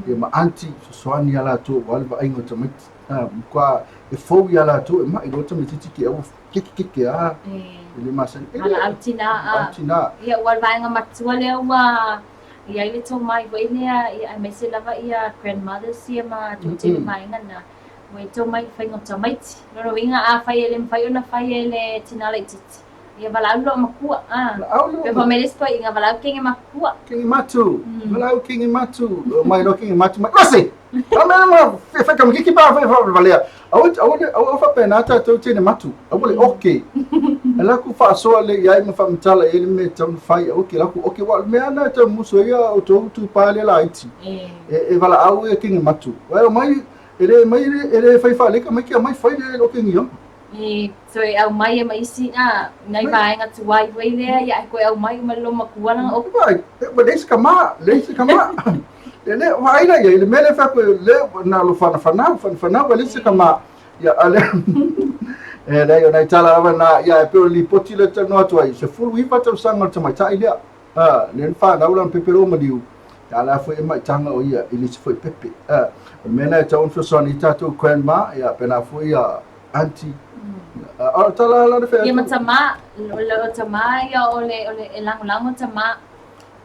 ia ma aunty, fesoasoani ia latou aua le vaaiga o tamaiti. Matua e fou ia latou, e mai loa tamaititi ke aua keke keke a. E le masani. Valaau tina. Valaau tina. Ia ua le vaega matua lea ua i ai le tomai foi lea, ia aemaise lava ia grandmothers ia ma toatele vaega na. Ua i tomai i le faiga o tamaiti. Lona uiga afai e le mafai ona fai e le tina laitiiti, Ia valaau loa makua. Ah. Valaau loa. Pe fai mai le isi toeaina valaau kenge makua. Kenge matu. Valaau kenge matu. Mai loa kenge matu mai. Lose. Ame ma fe fe kama kiki pa fe fa valea. Aua aua aua faapena tatou teine matu. Aua le oke. E la ku faasoa lelei i ai ma faamatala i ai le mea e tatau ona fai. Aua ke la ku oke aua o le mea lena e tau musu ai a outou itupa lea laiti. E e valaau ia kenge matu. Ae omai e le mai e le fai faaleka mai ke aumai fai le o kenge ona. E toe aumai e ma isi a nai vaega tuai foi lea ia e toe aumai uma le loomatua lana ope. Vai, ua leai se kama, leai se kama. E le, vaai la i ai, le mea lea e fai atu, le, na o le fanafanau, fanafanau, ua leai se kama. Ia, a lea, e leai, o nai tala lava na, ia, e pei o le lipoti lea e talanoa atu ai, 19 tausaga o le tamaitai lea. A, lea na fanau lana pepe lo maliu, a la foi e maitaga o ia i le isi foi pepe. A, o le mea lena e tatau ona fesoasoani ai tatou grandma, ia, pena foi ia aunty. A, o le tala la na fai atu. Ia ma tama, o tama ia o le, o le, e lagolago tama.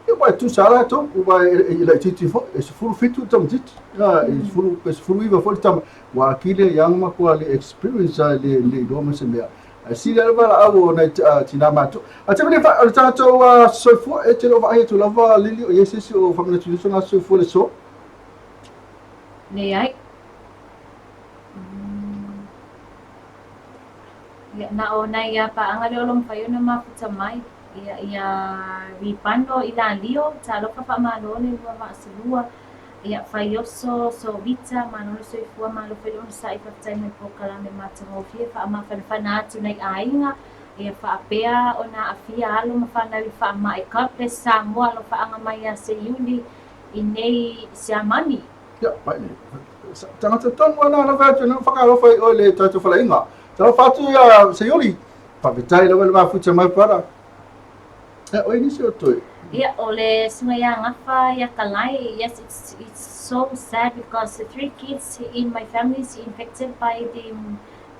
Ia, ua e tusa lava latou, ua e laitiiti foi, e 17 le tamaitiiti, a, e 10, pe 19 foi le tama, ua atili ai lava matua le experience a le, le iloa ma se mea. Ae sili lava le valaau o nai tinā matutua. A te mea o le tatou soifua, e te le o vaai atu lava Lily o i ai se isi o faamanatu i lona soifua i le aso? Leai. Ia, na o nai paaga lea o lo o mafai ona mafuta mai. Ia, ia Ripano i Lalio, talofa faamalo le lua vaasalua. Ia, Faioso, Sovita, malo le soifua, malo foi le onosai, faafetai mo le polokalame matagofie, faamafanafana atu nai aiga, ia faapea ona aafia alo ma fanau i le faamai. God bless Samoa, alofaaga mai ia Seiuli i nei Siamani. Ia, mai nei. Tagata tonu ana na fai atu na whakaalofa i oe le tatou falainga. Talofa atu ia Seiuli. Faafetai lava le mafuta mai brother. Ia, oi nisi o toe. Ia, o le susuga ia Gafa ia Kalai, yes, it's, it's so sad because the three kids in my family is infected by the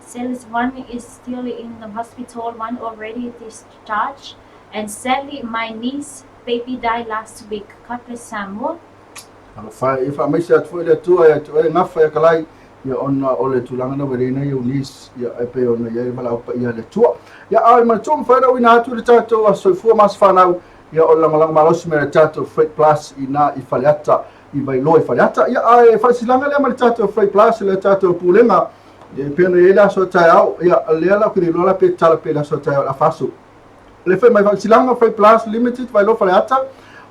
cells. One is still in the hospital, one already discharged. And sadly, my niece baby died last week. God bless Samoa. Alofa e faamaise atu foi le Atua ia te oe Gafa ia Kalai, ia ona o le tulaga na ua i ai nei ou niece, ia e pei ona i ai le valaau paia a le Atua. Ia a o le manatua mafai ona auina atu le tatou aso soifua ma aso fanau, ia o le lagolago malosi mai le tatou Freight Plus i na i Faleata, i Vailoa i Faleata. Ia a e faasilasilaga lea ma le tatou Freight Plus le tatou Pulega, ia e pei ona i ai le aso a taeao, ia lea la ou te le iloa la pe tatala pea i le aso a taeao i le afa aso. Le fai mai faasilasilaga Freight Plus Limited Vailoa Faleata,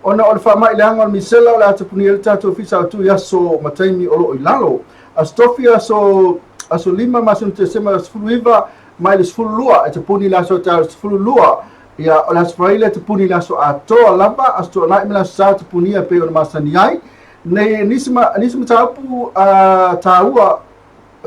ona o le faamai leaga o le misela o le a tapunia ai le tatou Ofisa Autu i aso ma taimi o lo o i lalo. Aso Tofi, aso aso 5 masina o Tesema 19 mai le 12 e tapuni le aso taeao 12. Ia, o le aso Faraile e tapuni le aso atoa lava, aso Toonai ma le aso Sa tapunia e pei ona masani ai. Nei nisi ma nisi mataupu taua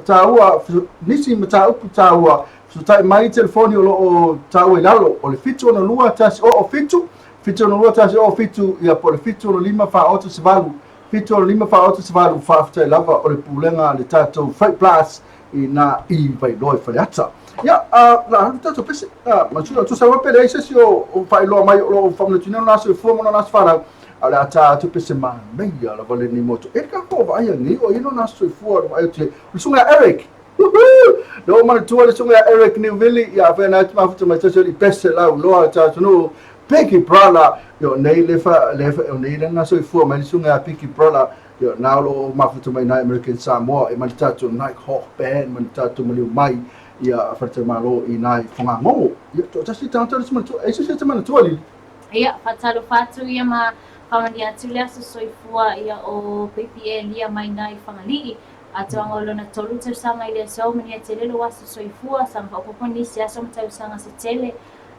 taua nisi mataupu taua fesootai mai i telefoni o lo o taua i lalo o le 762 107 762 107 ia po o le 765 488 765 488. Faafetai lava o le pulega a le tatou Freight Plus. I nā i Vailoa i Faleata. Ia, a, la alu tatou pese, a, mansura, tusa ua pele ai se isi o, o faailoa mai o lo o faamanatuina lona aso soifua ma lona aso fanau, a o le a tā atu pese manaia lava lenei motu. E ka ko vaaia nei o ai lona aso soifua o le vaai atu i ai. O le susuga ia Eric! Woohoo! Le o manatua le susuga ia Eric Niuvili, ia afea na atu mafuta mai tasi o li pese lau loa ta atunuu, Piki Brother, Yo nei le fa, le fa, o nei lana soifua mai le susuga ia Piki Brother, Ia, na o lo o mafuta mai nai American Samoa e ma le tatou Night Hawk Band ma le tatou maliu mai ia Faletalimalo i nai Fogagogo. Ia, toatasi le tagata le manatua. E se se manatua Lili. Ia, faatalofa atu ia ma faamanuia atu le aso soifua ia o Baby Elia mai nai Fagalii. Atoaga o lona 3 tausaga i le aso, manuia tele lou aso soifua, saga faaopoopo nisi aso ma tausaga se tele.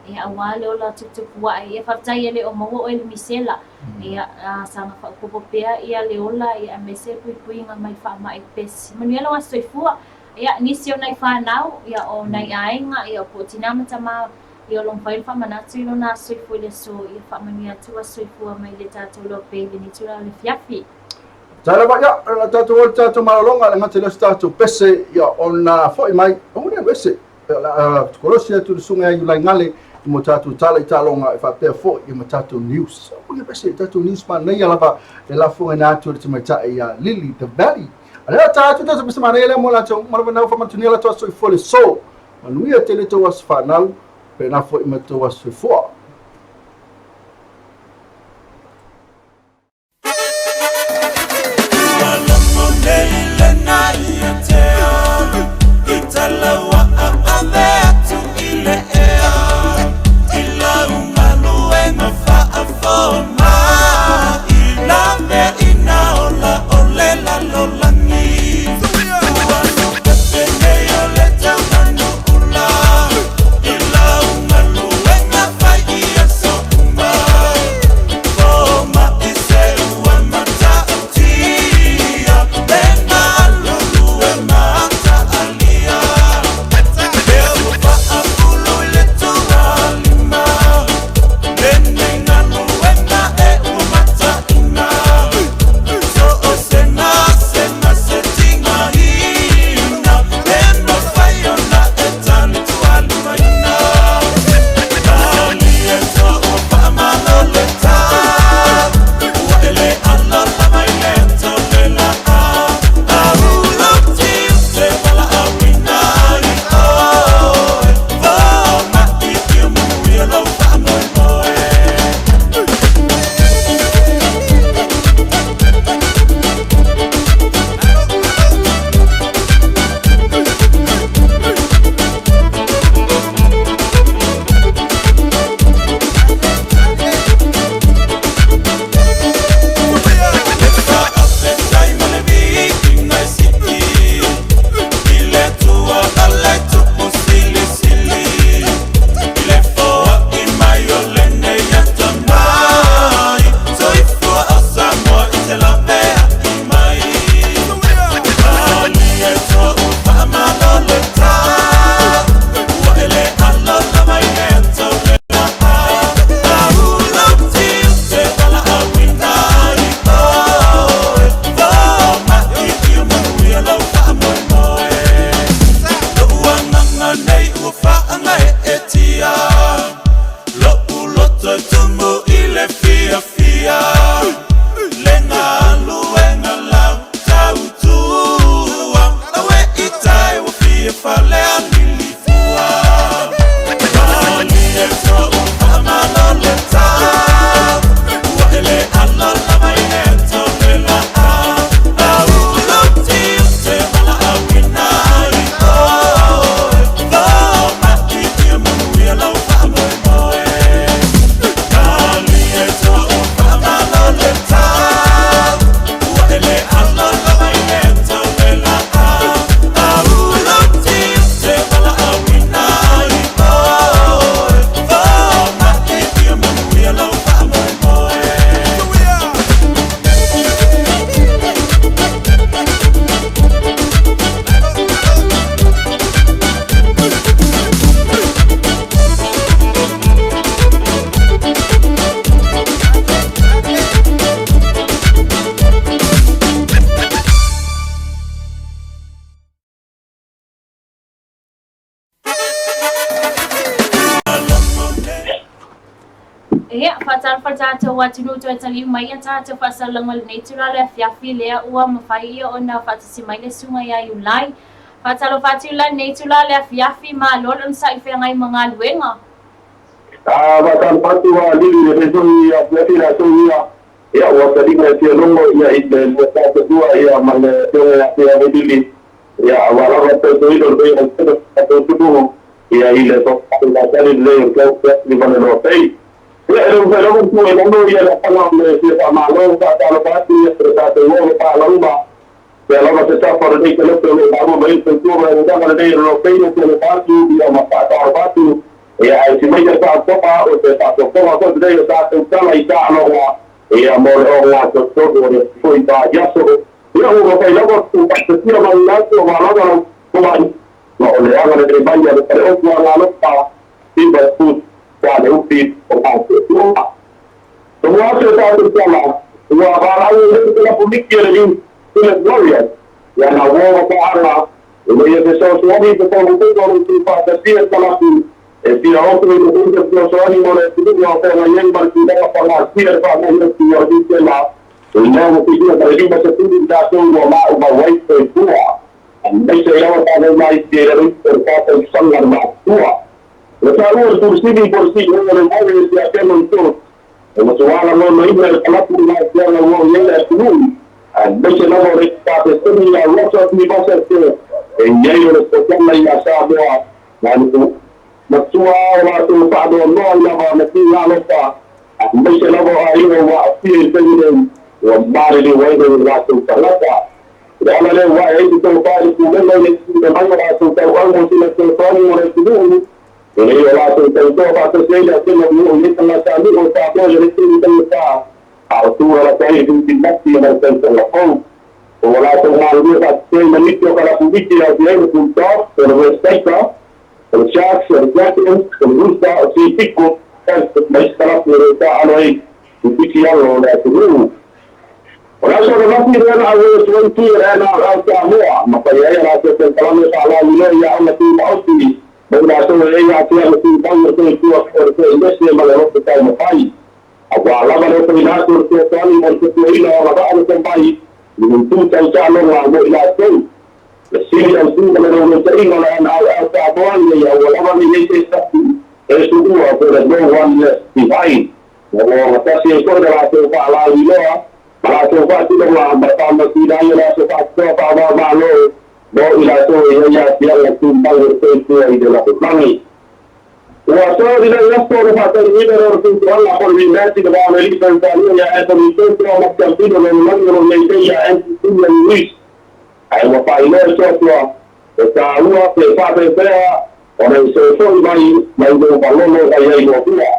Ia, aua le ola tuputupu ae. Ia, faafetai e le o maua oe le misela. Ia, saga faaopoopo pea ia le ola, ia, aemaise le puipuiga mai faamai pesi. Manuia lou aso soifua. Ia, nisi o nai fanau, ia, o nai aiga, ia, o po o tinā ma tamā, ia, o lo o mafai ona faamanatu i lona aso soifua i le aso, ia faamanuia atu aso soifua mai le tatou loa pea i lenei itula o le afiafi. Faafetai lava, ia, o le tatou o le tatou malologa, e le gata i lea o se tatou pese, ia, ona foi mai, aua ne i alu ese. Kolosi atu le susuga ia Iulai Gale mo tatou tala i taaloga e faapea foi ma tatou news. O le pese tatou news manaia lava e lafogaina atu e le tamaitai ia Lily the Valley. A lea ta atu tatou pese manaia lea mo latou ma lava nau faamatunia latou aso soifua le so. Manuia tele tou aso fanau, pena foi ma tou aso soifua. Faatalofa le tatou atunuu toe taliu mai ia tatou faasalalauga i lenei itula o le afiafi lea ua mafai ia ona faatasi mai le susuga ia Iulai. Faatalofa atu la i lenei itula o le afiafi, malo le onosai feagai ma galuega. Faatalofa atu Lili i lenei foi afiafi latou ia, ia ua taliga e fia logo ia i le lua tatou ia ma le afioga ia Feagai Lili, ia aua lava le tautuaina o lenei auaunaga o le tatou atunuu ia i le faatali lelei o le tau ma le loa pei. Ia e le mafai lava ona tuu i lalo ia le apaga o le fia faamalo faatalofa atu ia le tatou o paalauma pea lava se tafa o lenei kelepe o lo o maua mai le soifua ma le auaunaga lenei o le loa pei o fia atu ia ma faatalofa atu ia ae si mai le faafofoga o se faafofoga foi lenei o tatou tala i taaloga ia mo le ogatotonu o le foi vaiaso. Ia ua mafai lava faatasia mai atu o lava lau mai ma o le aga lenei mai a le faleofu agalopa Silva Food sa le upi o matua. Tumua atu e tatou tala ua valaau e le kelapu miki e le New Zealand Warriors ia na uo mapaaga ina ia fesoasoani i totonu o le tuufaatasia kalapu e fia oso i le tusa fesoasoani mo le atunuu a feagai ai ma le tulaga fagasia le faamaiotu o le Niusela ina ua filia ma le 50 i tatou ua maumau ai soifua aemaise ai lava faanau mai i le o le tatou saga le maatua. Le taua le Tulisili po le CEO o le Warriors ia Cameron Phillips e matuā lagonaina le kalapu i aafiaga ua i ai le atunuu aemaise lava o le kapeteni ia Rosa Tuivasa-Sheck e i ai o le fofoga ia Samoa na matua o latou faanoanoa i lava na tuugalofa aemaise lava o aiga ua aafia i le taimi nei ua maliliu ai le latou tagata. Le ala lea ua ae ai se tofa i le pulega i le tuuina mai o latou tauau mo sina fesoasoani mo le atunuu ina ia latou tautoa faatasi ai le afega ua oo i ai tagatanuu o Samoa i le taimi taugata a o tu alatai i tuutimati ma le tausaga fou. O ua latou galulue faatasi ai ma nisi o kalapu miki e aofia ai le Bulldogs, o le West Tiger, o le Sharks, o le Dragons, o le Rooster, o Sea ma isi kalapu o lo o taaalo ai i piki alo o le atunuu. O le aso ananafi lea na auai atu ai tui o le NRL Samoa ma fai ai a latou polokalame faalauiloa i aoga tumaoti mo i latou e ai aafiaga tumau o le soifua o le toeilese ma le loto taumafai. Aua lava le ofoina atu o le fesoasoani mo le fetuaina o agavaa le tomai i le itu tau taaloga mo i latou. Le sili autu ma le naunautaiga o le NRL Samoa ina ia aua lava ne i ai se tasi e suua po o le no one left behind. Ua ogatasi ai foi le latou faalauiloa ma latou faatinoga ma le faamautuina ai o le aso faapitoa faava-o-Malo mo i latou e i ai aafiaga tumau o le soifua i le lalolagi. Ua soli nei aso le faataunuuina lea o le fautuaga po o le rematch i le va o le alii Peretania ia Anthony Joshua ma le siampiona o le lalolagi o lo o i ai nei ia Anthony Ruiz. Ae ua faailoa e Joshua e taua pe faapefea ona e soofoi mai mai lou malolo mai ai muamua.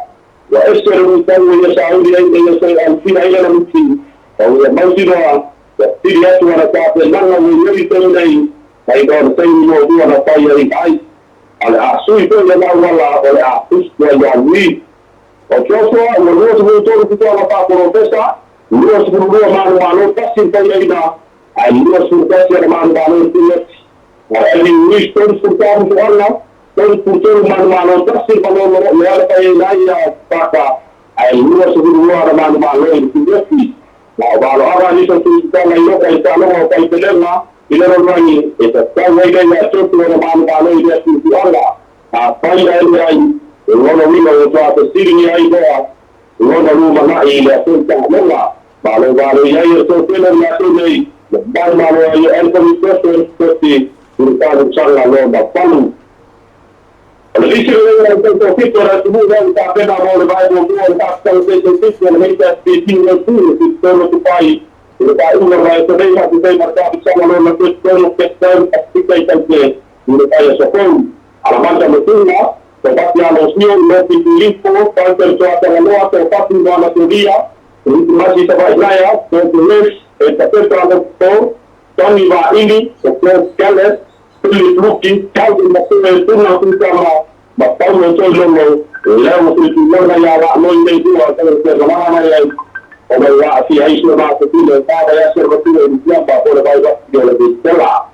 Ua ese le luitau ua ia sauni ai ina ia toe alofia ai lana miti, ma ua ia mautinoa ua pili atu ana tapenaga ua i ai i le taimi nei mai lona taimi muamua na fai ai ai. A o le a sui foi lana auala o le a tusi ai ia Luis. O Joshua ua 23 fitoga faapolofesa, 22 manumalo tasi le faiaina, ae 21 ana manumalo i le Phillips. A o Eddie Luis 34 musuaga, 33 manumalo tasi le malolo lea na faiaina ai ia Parker, ae 22 ana manumalo i le Phillips. Ma o valoaga nisi o tuitala i oka i taaloga o faitelega i le lalolagi e tatau ai lea ia Joshua ona manumalo i lea tuutuaga. Afai ae leai, o lona uiga ua toa fesiligia ai loa lona lumanai i le aso taaloga. Malo vale i ai e toatele o i latou nei ua manumalo ai e Anthony Joshua le Sikoti i le talosaga lona valu. O le lisi lenei o le au tautofito o le atunuu lea ua tapena mo le vae muamua o le faafitaga taitofito o le HSBC World Series i totonu o Dubai i le faaiuga o le vaiaso nei faapea ma le talosaga lona 33 Cape Town Pasifika i Taute i le vaiaso fou. Alamanda Matunga, Tofati Alosio, Lofi Filipo, Falcon Tuatagaloa, Tofati Moana Tulia, Masi Savainaia, George Lewis, Etapeta Lopo, Tony Vaili, George Galles, Philip Luki, Calvin Masue, Tuna Tuitama, ma Paulo Toilolo, lea ua filifilona ia laaloi nei lua o le malaga mai ai ona ua aafia ai si o matou tino e 4 vaiaso le matua i Litiama po le vaivai o le Vitela.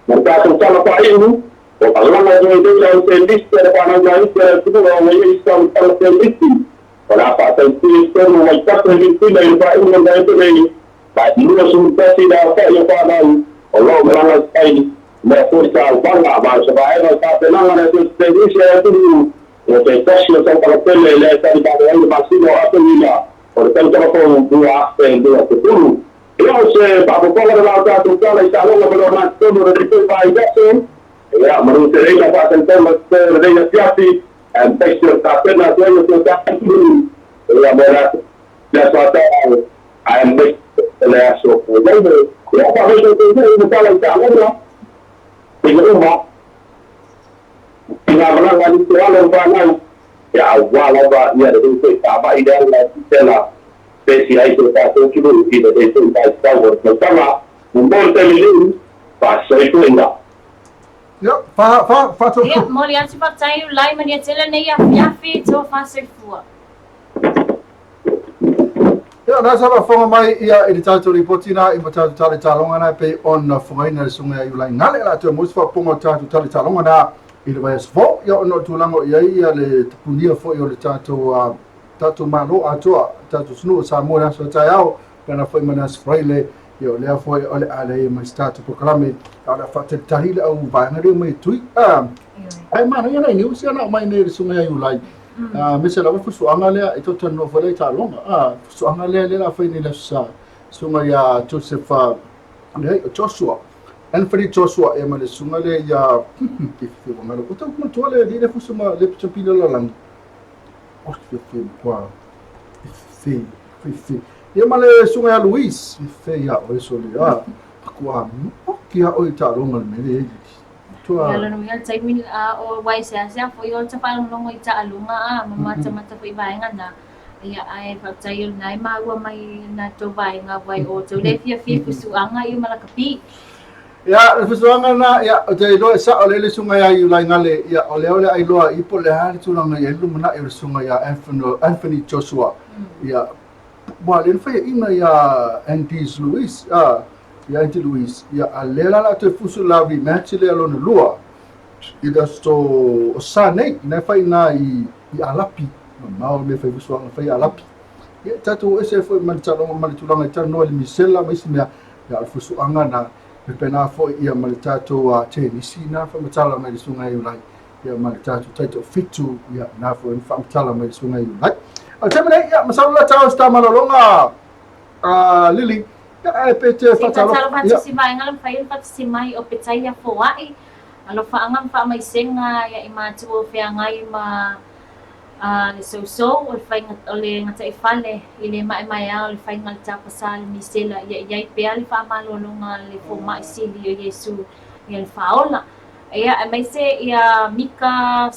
Ma le tatou tala faaiu, o malaga nei nei au tenisi a le fanau maiti a le atunuu ua i ai sau tala tenisi. O le a faatautia i totonu o Vaitape i Niu Sila i le faaiuga o le vaiaso nei, ma e 21 le aofai o fanau o lo o malaga ai mo foi tauvaga. Ma o se vaega o tapenaga a le Asosi a le atunuu mo se tasi o tausaga tele lea e tali ai le masina o Aperila o le tausaga fou 2020. Ia, o se faafofoga lena o tatou tala i taaloga ma le ogatotonu o lenei foi vaiaso. Ia, manu tele faatalitauga o lenei afiafi, aemaise o le tapena atu ai o si o tatou atunuu, ia, mo le aso a taeao, aemaise o le aso Faraile. Ia, faamaise atu i tala i taaloga i le uma i ngā malaga a nisi o alo ma fanau, ia, aua lava ia lenei foi faamai le ala tela pesi ai se o tatou atunuu i lenei foi vaitau o le tausaga. Mo le taimi nei, faasoifuaina. Ia, fa, fa, fa, Ia, momoli atu faafetai Iulai, manuia tele lenei afiafi, tua faasoifua. Ia, na sa faafofoga mai ia i le tatou lipoti na i ma tatou tala i taaloga na e pei ona fogaina le susuga ia Iulai Gale. O le a toe maua se faaopoopoga o tatou tala i taaloga na i le vaiaso fou. Ia, ona o le tulaga o i ai ia le tapunia foi o le tatou, tatou Malo atoa, tatou atunuu o Samoa i le aso a taeao, pena foi ma le aso Faraile. Ia, o lea foi o le a leai ma se tatou polokalame, a o le a faatalitali le au vaega lea mai e tui. Ai manaia nai news ia na aumai nei e le susuga ia Iulai. Aemaise lava fusuaga lea e tou talanoa foi lea i taaloga. Fusuaga lea lea o le a fai nei i le Aso Sa. Susuga ia Joseph, leai, o Joshua. Anthony Joshua ia ma le susuga lea ia e ua galo. Ua tau manatua le alii lea fusu ma le champion o le lalolagi. Oh, fe fe kwa. Fe fe fe. Ia ma le susuga ia Luis, fe ia oe sole. Ah, aku a oki a oe taaloga le mea lea. Tua. Ia, lona uiga le taimi a o wai seasea foi o le faalogologo i taaluga a ma matamata foi i vaega na. Ia, ae faafetai o lena e maua mai na tou vaega wai o tou le fiafia i fusuaga ia ma lakapi. Ia, le fusuaga na, ia, ou te iloa e sao lea le susuga ia Iulai Gale, ia, o lea o le a iloa i po o le a le tulaga i ai le lumanai o le susuga ia Anthony Joshua. Ia, ua lea na faiaina ia Andy Luiz, ia Andy Luiz, ia, a lea la o le a toe fusu la rematch lea lona lua i le aso o Sa nei, na e fai i ina i Alapi, mamao le mea fai fusuaga fai i Alapi. Ia, tatou o ese foi ma le taloga ma le tulaga i talanoa i le misela ma isi mea, ia, o le fusuaga na, e pena foi ia ma le tatou tenisi na faamatala mai le susuga ia Iulai, ia ma le tatou taitoafitu, ia na foi na faamatala mai le susuga ia Iulai. O le taimi nei, ia, masalo la tau se tamalologa Lily, ia, ae pe te faatalofa. Faatalofa atu si vaega le mafai ona faatasi mai o Petaia Foai. Alofaaga ma faamaisega ia i matua o feagai ma le sousou o le faiga o le gataifale i le maemaea o le faiga o le tapasā le misela ia i ai pea le faamalologa a le fomai sili o Iesu ia le faaola. Ia aemaise ia Mika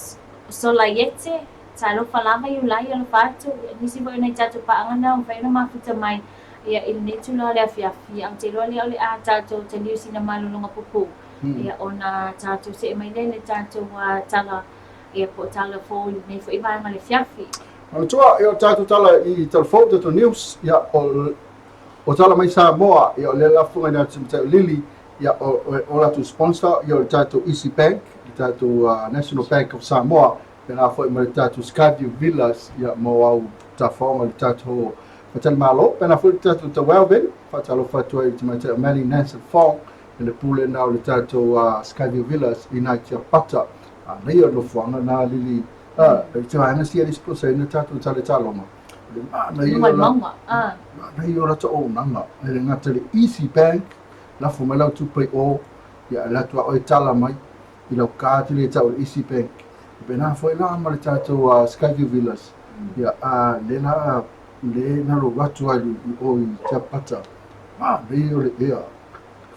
Solaiete, talofa lava Iulai, alofa atu ia nisi foi o nai tatou paaga na ua mafai ona mafuta mai ia i lenei tulaga o le afiafi. Ae ou te iloa lea o le a tatou taliu sina malologa pupuu ia ona tatou see mai lea i le tatou tala ia po o tala fou i lenei foi vaega o le afiafi. Manatua, ia o tatou tala i tala fou, tatou news, ia o tala mai Samoa, ia o lea la funga ina atu matai o Lily, ia o latou sponsor, ia o le tatou Easy Bank, le tatou National Bank of Samoa, pena foi ma le tatou Skyview Villas, ia mo au tafaoga le tatou Fatalimalo, pena foi le tatou Tawau Valley, faatalofa atu ai i le tamaitai o Mally Nancy Fong, i le pule na o le tatou Skyview Villas i nai Tiapata. A nei o le nofoaga na Lily, i te vaega sia le sponsor ina tatou tale taloga. Le manaia o la, manaia o la auaunaga. E le gata i le Easy Bank, lafo mai lau tupe i o, ia alu atu a oe tala mai i lau card lea e tau o le Easy Bank. E pena foi la ma le tatou Skyview Villas. Ia, le la, le na lou atu ai i o i Tiapata. Manaia o le ea.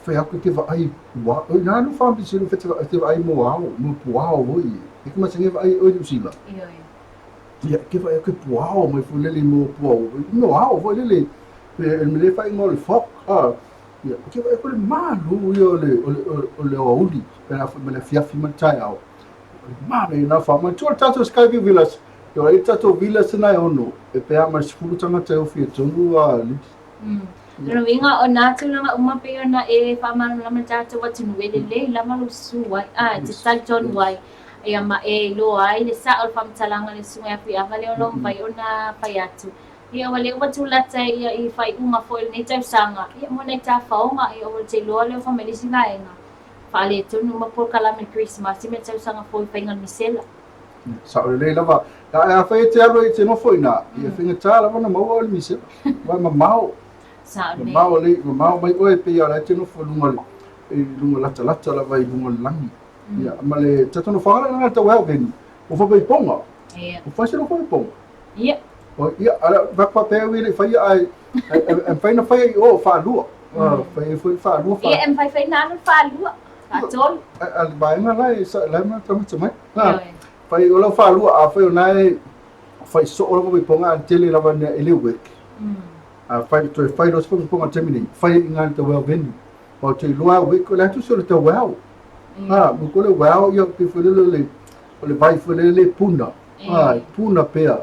Fai atu ke vaai ua oi na no fa bisi no te te vaai mo ao mo puao voi e ke masenge vaai oi New Zealand. Ia ke vaai ke puao mai fu lele mo puao no ao voi lele e me le fai ngo le fok a ia ke vaai ko le malu ia o le o le o le aoauli pe na foi me le fiafi ma le taeao. Mana i nā wha mai. Tua le tātou Skyview Villas. Ia e tātou villas na e ono. E pea mai 10 tangata e ofi e tonu a Lily. Lona uiga o nā tulaga uma pei ona e faamalamalama le tatou atunuu e lelei lava lou susu ai, a e te talitonu ai. Ia ma e iloa ai le sa'o o le faamatalaga a le Susuga ia Fuiava lea o lo o mafai ona fai atu. Ia ua le ua tulata ia i faaiuga foi o lenei tausaga, ia mo nai tafaoga, ia ua te iloa lea ua fai mai le isi vaega, faaletonu uma polokalame i le Kerisimasi ma le tausaga fou i faiga o le misela. Sa'o lelei lava. Ae afai e te alu e te nofo i ina, ia faigata lava ona maua oe i le misela. Aua e mamao. Sa'o lelei. Mamao lelei, mamao mai oe pei lava o la e te nofo i luga o le, i luga latalata lava i luga o le lagi. Ia, ma le tatou nofoaga lea na tau ai veni. O fa ponga. Ia. O fa se no fa ponga. Ia. O ia, ala va pa pe wi le fai ai e fai na fai o fa lua. Fai foi fa lua fa. Ia, e mafai foi na alu faalua, faatolu. A le vaega la e sa la ma tama mai. Na. Fai o lau fa lua a fai o nai fai so o lau ponga a tele lava ne ele wek. A fai toe fai lo se ponga temini. Fai i ngā te well veni. O te iloa au e, o le atu se o le tau ao. Ha, mo ko le wao ia pe foi le le o le vai foi le le puna. Ha, e puna pea.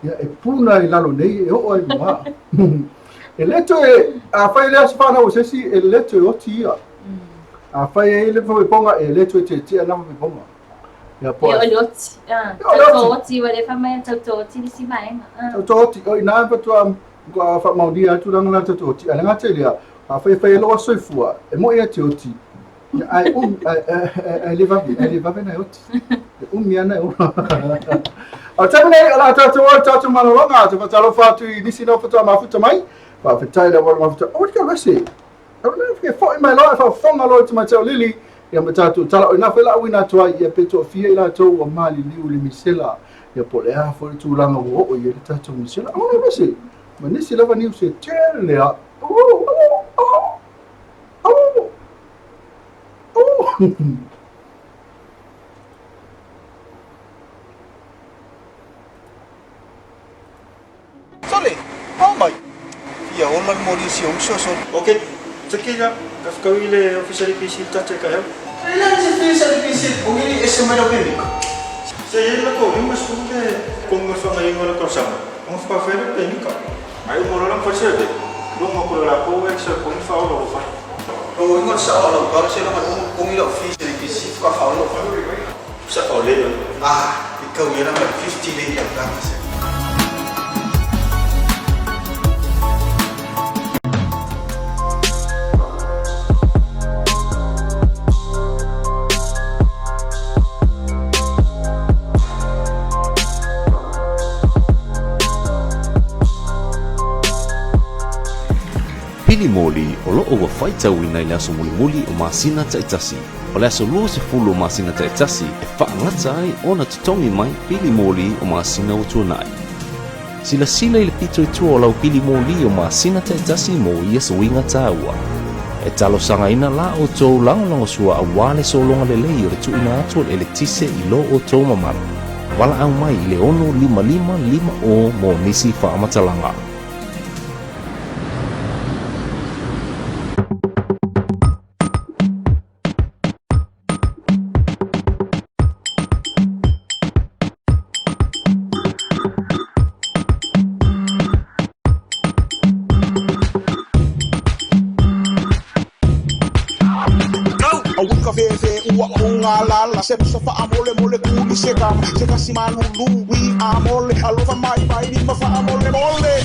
Ia e puna i lalo nei e oo ai luga. E le toe a fai le aso whanau o sesi e le toe oti ia. A fai e le whaweponga e le toe te tia na whaweponga. Ia po. Ia o le oti. Ia o le oti. Tau oti ua le whamai tau tō oti le si vaenga. Tau tō oti. O ina patua kua whamaunia atu ranga la tau tō oti. A le ngā te lea, a whai whai e loa soifua, e mo ia te oti. Ia ai ai le vave, ai le vave na e oti. E umi ana e ora. O taimi nei, o la tātou o tātou malologa, te whatalofa atu i nisi nō whatua mafuta mai, whawhetai la wala mafuta, o te rese. O le ke foi mai loa e whafonga loa te mai tau lili, ia ma tātou tala o ina whela uina atu ai, ia peto fia i lātou o mali liu le misela, ia po le a fo le tūlanga o o ia le tātou misela. O le rese, ma nisi lava niu se tele a, o, o, o, o, o. Sole, ao mai. Fia ola le moli si o uso sole. Ok, te kia, ka whakau i le ofisa le PC tate ka heo. E le se ofisa le PC, o ngili e se mai lau pemika. Se e la ko lima sulu le konga whanga ingo le kausanga. Onga whakawhera pemika. Ai o molo lang whatsebe. Longa ko la ko e sa kongi whaolo o whai. Longo ingo sa o lau kala se longa kongi lau ofisa le PC whakawhaolo whai. Sa o le. Ah, i kau ia langa 50 lei lau kala se. Pili moli o loo ua faitauina i le aso mulimuli o masina ta'itasi. O le aso 20 o masina ta'itasi e fa'agata ai ona totogi mai pili moli o masina ua tuana'i. Silasila i le pito i tua o lau pili moli o masina ta'itasi mo ia suiga tāua. E talosagaina la outou lagolagosua auā le sologa lelei o le tu'uina atu o le eletise i lo outou mamalu. Valaau mai i le 655 50 mo nisi faamatalaga. Se fa amole mole kuli se kama se kasi malulu wi amole alofa mai mai ni ma fa amole mole.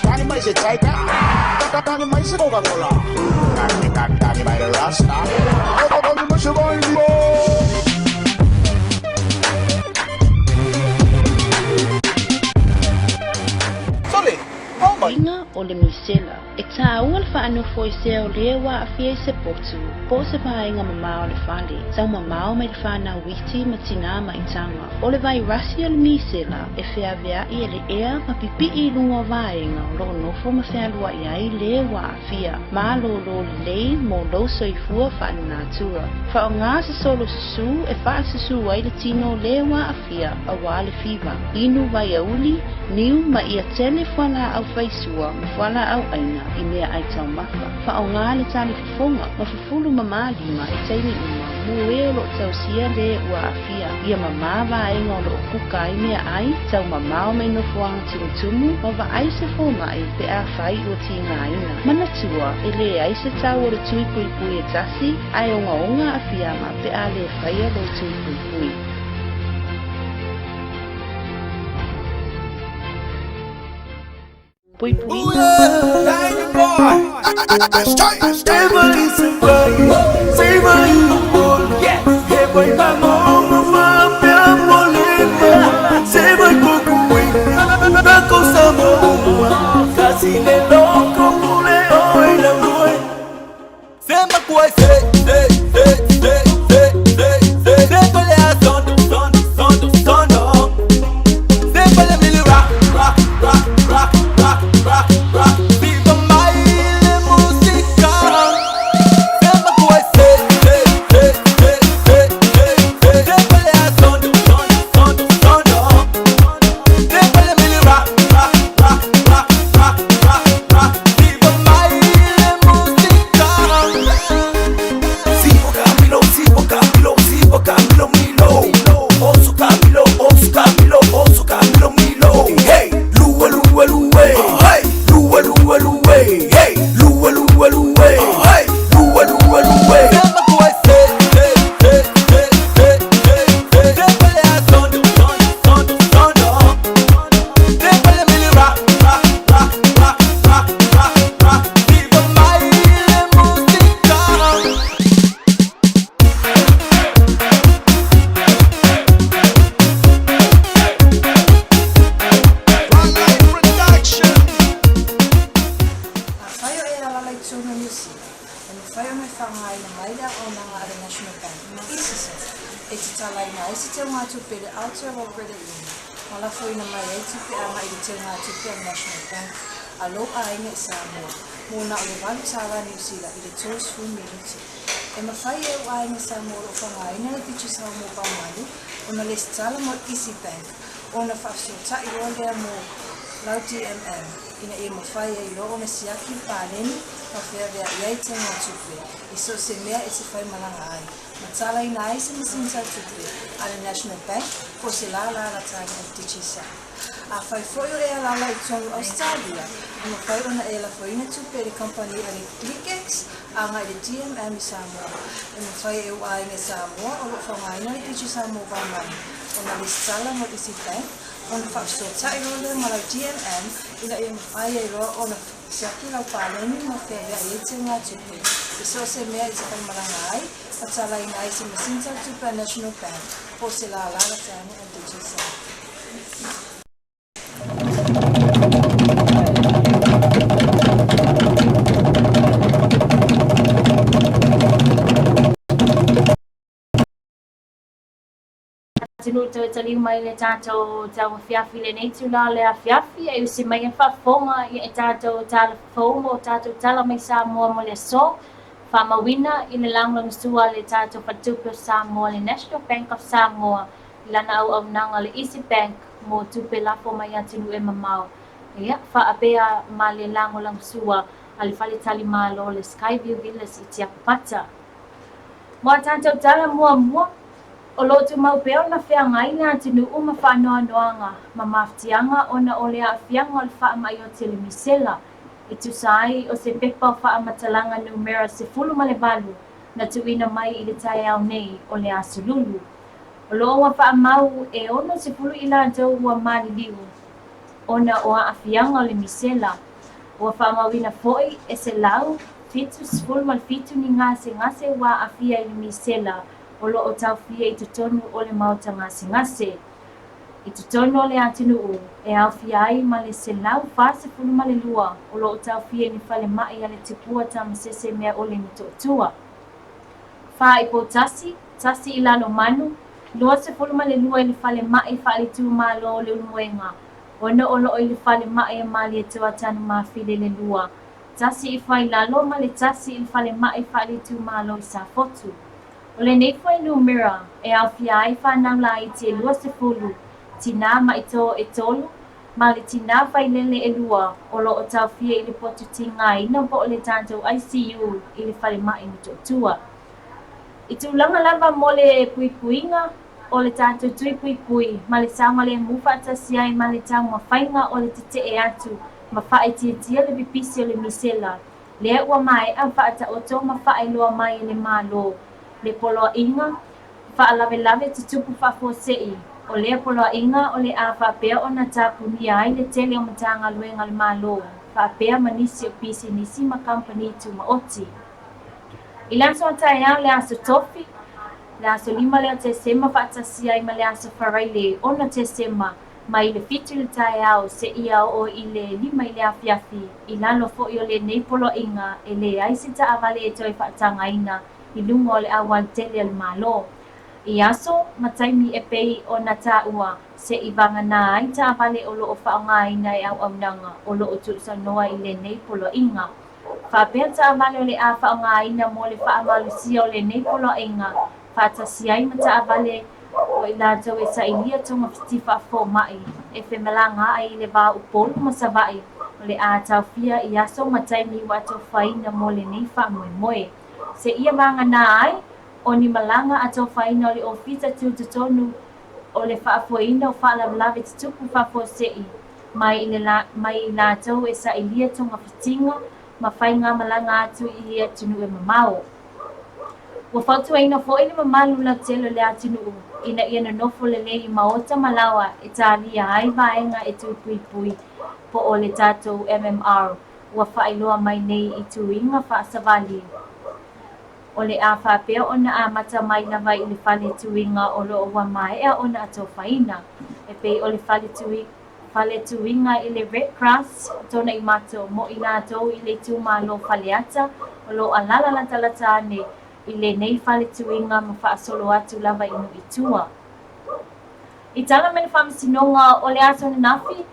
Tani mai se taika, tani mai se Coca-Cola, tani tani mai rasta, tani mai se vainio. Sole, ao mai. Inga o le misela. E tāua le whaanofo i se o lea wa awhia i se potu, po se vaenga mamao le fale, tau mamao mai le whanau witi ma tina ma itanga. O le vai rasi o le misela, e whea i e le ea ma pipi i lunga o vaenga o loo nofo ma whealua i ai lea wa awhia. Ma lo lo lei mo lo soifua wha natura. Wha o ngā se solo susu e wha susu ai le tino lea wa awhia a wā le fiva. Inu vai auli, niu ma ia tele whala au whaisua ma whala au aina i mea ai tau taumafa. Faaaoga le talifofoga ma fufulu mamā lima i taimi uma mo e o lo o tausia le ua aafia. Ia mamā vaega o lo o kuka ai meaai, taumamao mai nofoaga tumutumu ma vaai se fomai pe afai ua tigaina. Manatua, e leai se tau o le tui puipui e tasi, ae ogaoga aafiaga pe a lē faia lou tui puipui. Puipuiga. Afai o e alaala i totonu o Niu Sila, e mafai ona e faaaogaina mai le auaunaga a le National Bank eCitizen e tatalaina ai se teugatupe i le Aotearoa Credit Union ma lafoina mai ai tupe agai i le teugatupe a le National Bank a lou aiga i Samoa mo na o le $8 Niu Sila i le 30 minute. E mafai e ou aiga Samoa o lo o faaaogaina le Digicel Mobile Money ona lesitala mo le Easybank ona faafesootai loa lea mo lau DMM ina ia mafai ai loa ona siaki le paleni ma feaveai ai teugatupe i so o se mea e te faimalaga ai ma talaina ai se masini tau tupe a le National Bank po o se lālā latagi a le Digicel. Afai foi o e alaala i totonu o Ausetalia, e mafai ona e lafoina tupe i le kamupani a le ClickX agai i le DMM i Samoa. E mafai e ou aiga i Samoa o lo o faaaogaina le Digicel Mobile Money ona lesitala mo le Easybank ona faafesootai loa lea ma lau DMM ina ia mafai ai loa ona siaki lau paleni ma feaveai ai teugatupe i so o se mea e te faimalaga ai ma talaina ai se masini tau tupe a National Bank po o se lālā latane a Digicel. Atunuu toe taliu mai le tatou tauafiafi i lenei itula o le afiafi e usi mai ai faafofoga i tatou tala fou mo tatou tala mai Samoa mo le aso. Faamauina i le lagolagosua a le tatou Faletupe o Samoa le National Bank of Samoa i lana auaunaga le Easy Bank mo tupe lafo mai atunuu e mamao. Ia, faapea ma le lagolagosua a le faletalimalo le Skyview Villas i Tiapapata. Mo a tatou tala muamua, o lo o tumau pea ona feagai le atunuu ma faanoanoaga ma mafatiaga ona o le aafiaga o le faamai oti o le misela, e tusa ai o se pepa o faamatalaga numera 18 na tuuina mai i le taeao nei o le Aso Lulu. O lo o ua faamau e 60 i latou ua maliliu ona o aafiaga o le misela. Ua faamauina foi e 177 ni gasegase ua aafia i le misela o lo o taofia i totonu o le maota gasegase. I totonu o le atunuu e aofia ai ma le 142 o lo o taofia i ni falemai a le Tupua Tamasese Meaole i Motootua. Fa i Poutasi, tasi i Lalomanu, 22 i le falemai faale-itumalo o Leulumoega, ono o lo o i le falemai a Malietoa Tanumafili le lua, tasi i Failalo ma le tasi i le falemai faale-itumalo i Safotu. O lenei fuainumera e aofia ai fanau laiti e 20, tinā maʻi tō e tolu, ma le tinā failele ʻelua o lo o taofia i le potu tigaina po o le tatou ICU i le falemai i Motootua. I tulaga lava mo le puipuiga o le tatou tui puipui ma le saogalemu faatasi ai ma le taumafaiga o le tetee atu ma faaitiitia le pipisi o le misela, lea ua maea faataoto ma faailoa mai e le Malo le poloaiga faalavelave tutupu faafuasei. O lea poloaiga o le a faapea ona tapunia ai le tele o Matagaluega a le Malo faapea ma nisi o pisinisi ma kamupani tumaoti. I le aso a taeao le aso Tofi, le aso 5 lea o Tesema faatasi ai ma le aso Faraile 6 Tesema, mai le 7 i le taeao seia oo i le 5 i le afiafi, i lalo foi o lenei poloaiga e leai se taavale e toe faatagaina i luga o le auala tele a le Malo. I aso ma taimi e pei ona taua, se i vagana ai taavale o lo o faaaogaina e auaunaga o lo o tuusaunoa i lenei poloaiga. Faapea taavale o le a faaaogaina mo le faamalosia o lenei poloaiga faatasi ai ma taavale o i latou e sailia togafitifa fomai e femalagaai i le va o Upolu ma Savaii o le a taofia i aso ma taimi ua atofaina mo lenei faamoemoe. Seia vagana ai o ni malaga atofaina o le Ofisa Tutotonu o le Faafoeina o Faalavelave Tutupu Faafuasei mai i le mai i latou e sailia togafitiga ma faigamalaga atu i atunuu e mamao. Ua fautuaina foi le mamalu lautele o le atunuu ina ia nonofo lelei i maota ma laoa e talia ai vaega e tui puipui po o le tatou MMR ua faailoa mai nei i tuiga faasavali. O le a faapea ona amata mai lava i le fale tuiga o lo o ua maea ona atofaina, e pei o le fale tui, fale tuiga i le Red Cross o Tuanaimato mo i latou i le itumalo Faleata o lo o alaala latalata ane i lenei fale tuiga ma faasolo atu lava i nuu i tua. I tala mai le Faamasinoga o le aso ananafi,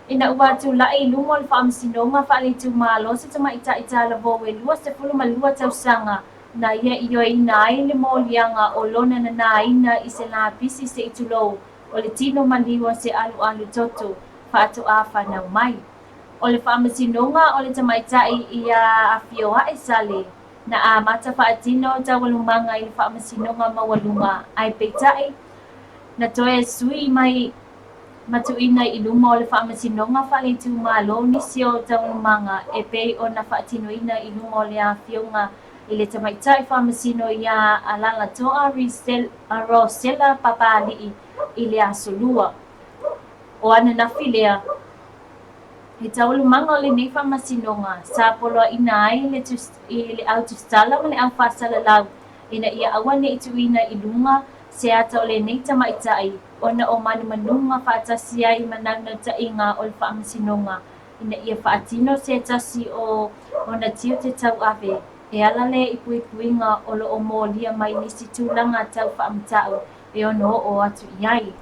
ina ua tulai i luma o le Faamasinoga Faale-Itumalo se tamaitai talavou e 22 tausaga na ia ioeina ai le moliaga o lona nanaina i se lapisi se i tulou o le tino maliu o se alualu toto faatoa fanau mai. O le Faamasinoga o le tamaitai ia Afioae Sale na amata faatino taualumaga i le Faamasinoga Maualuga ae peitai na toe sui mai ma tuuina i luma o le Faamasinoga Faale-Itumalo nisi o taualumaga e pei ona faatinoina i luma o le Afioga i le Tamaitai Faamasino iā Alalatoa Rosella Papali'i i le Aso Lua o ananafi lea. He taualumaga o lenei faamasinoga sa poloaiina ai i le au tusitala ma le au faasalalau ina ia aua ne i tuuina i luga se ata o lenei tamaitai ona o manumanuga faatasi ai ma naunautaiga o le faamasinoga ina ia faatino se tasi o ona tiute tauave e ala lea i puipuiga o lo o molia mai nisi tulaga tau faamatau e ono oo atu i ai.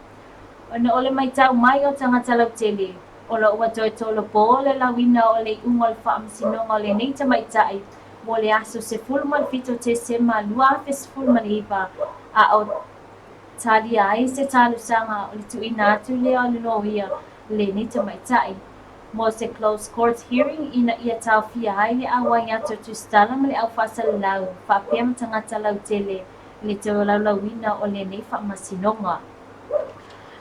Ona o le matau mai o tagata lautele, o lo o ua toe tolopo le lauina o le iuga o le faamasinoga o lenei tamaitai mo le aso 17 Tesema 2019, a o talia ai se talosaga o le tuuina atu lea o le loia lenei tamaitai mo se closed court hearing ina ia taofia ai le auai atu o tusitala ma le au faasalalau faapea ma tagata lautele i le tolaulauina o lenei faamasinoga.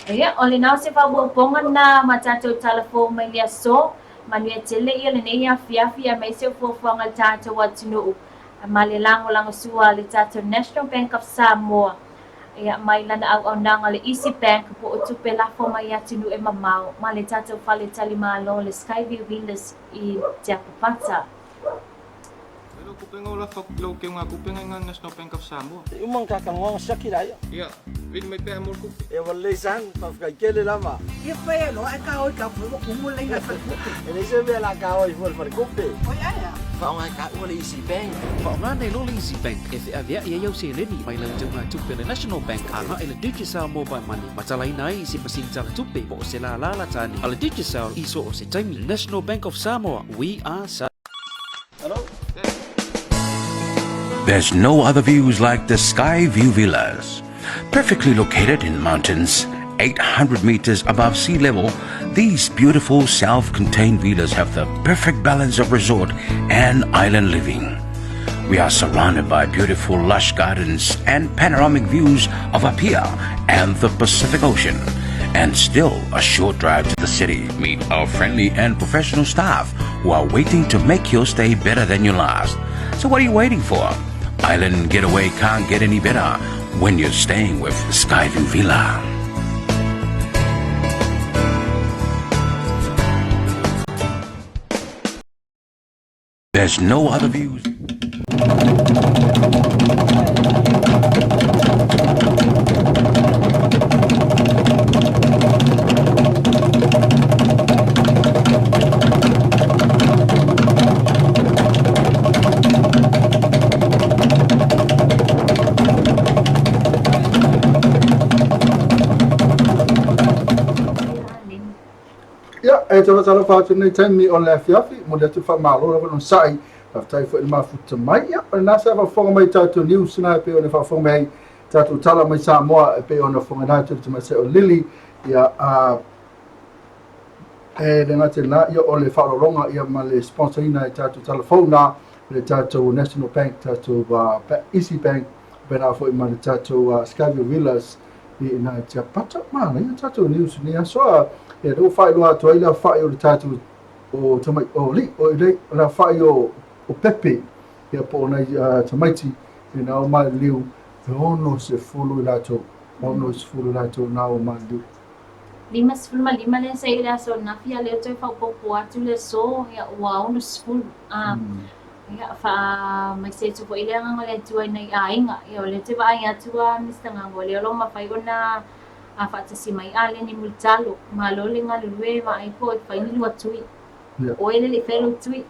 Ia, o lena o se faaopoopoga lena ma tatou tala fou mai le aso. Manuia tele ia lenei afiafi aemaise o fuafuaga a le tatou atunuu ma le lagolagosua a le tatou National Bank of Samoa ia mai lana auaunaga le Easy Bank po o tupe lafo mai atunuu e mamao ma le tatou fale talimalo le Skyview Villas i Tiapapata. E lau kupenga o lafa lau keuga kupenga inga National Bank of Samoa. E uma ka kanoa siaki la ia. Ia, vili mai pea mo le kupe. E ua lelei san, faafetai tele lava. Ia fai e loa e ka oi ka fue ua kumu le inga falekupe. E leai se mea la ka oi fua le falekupe. Oi ae a. Faaaoga e taua le Easy Bank. Faaaoga nei loa le Easy Bank e feaveai ai au seleni mai lau teugatupe le National Bank agai le Digicel Mobile Money ma talaina ai i se masini tala tupe po o se lālā lata ane a le Digicel i so o se taimi. National Bank of Samoa, we are Samoa. There's no other views like the Skyview Villas. Perfectly located in mountains, 800 meters above sea level, these beautiful self-contained villas have the perfect balance of resort and island living. We are surrounded by beautiful lush gardens and panoramic views of Apia and the Pacific Ocean. And still a short drive to the city. Meet our friendly and professional staff who are waiting to make your stay better than your last. So what are you waiting for? Island getaway can't get any better when you're staying with Skyview Villa. There's no other views. Ia, e talatalofa atu nei taimi o le afiafi, momoli atu le faamalo lava le onosai, faafetai foi i le mafuta mai. Ia, o lena sa faafofoga mai tatou news na e pei ona faafofoga mai ai tatou tala mai Samoa e pei ona fofoga atu le tamaitai o Lily. Ia, a e le gata i lena, ia o le faaaloaloga ia ma le sponsor ina e tatou tala fou na le tatou National Bank, tatou Easy Bank, pēlā foi ma le tatou Skyview Villas i ina i Tiapata. Manaia tatou news i lenei aso. A, ia, lea ua faailoa atu ai le aofai o le tatou o tamai, o li, o le, o le aofai o, o pepe, ia po o nai tamaiti i na o maliliu, e 60 i latou, 60 i latou na o maliliu. 55 lea sa i le aso ananafi a lea toe faaopoopo atu le aso, ia ua 60. A, ia, faamaise atu foi le agaga o le Atua i nai aiga. Ia o lea te vaai atu a Mister Gago, o lea o lo o mafai ona faatasi mai Aleni Mulitalo. Malo le galulue, vaai po o fai ni lua tui. Oe le le fai lou tui.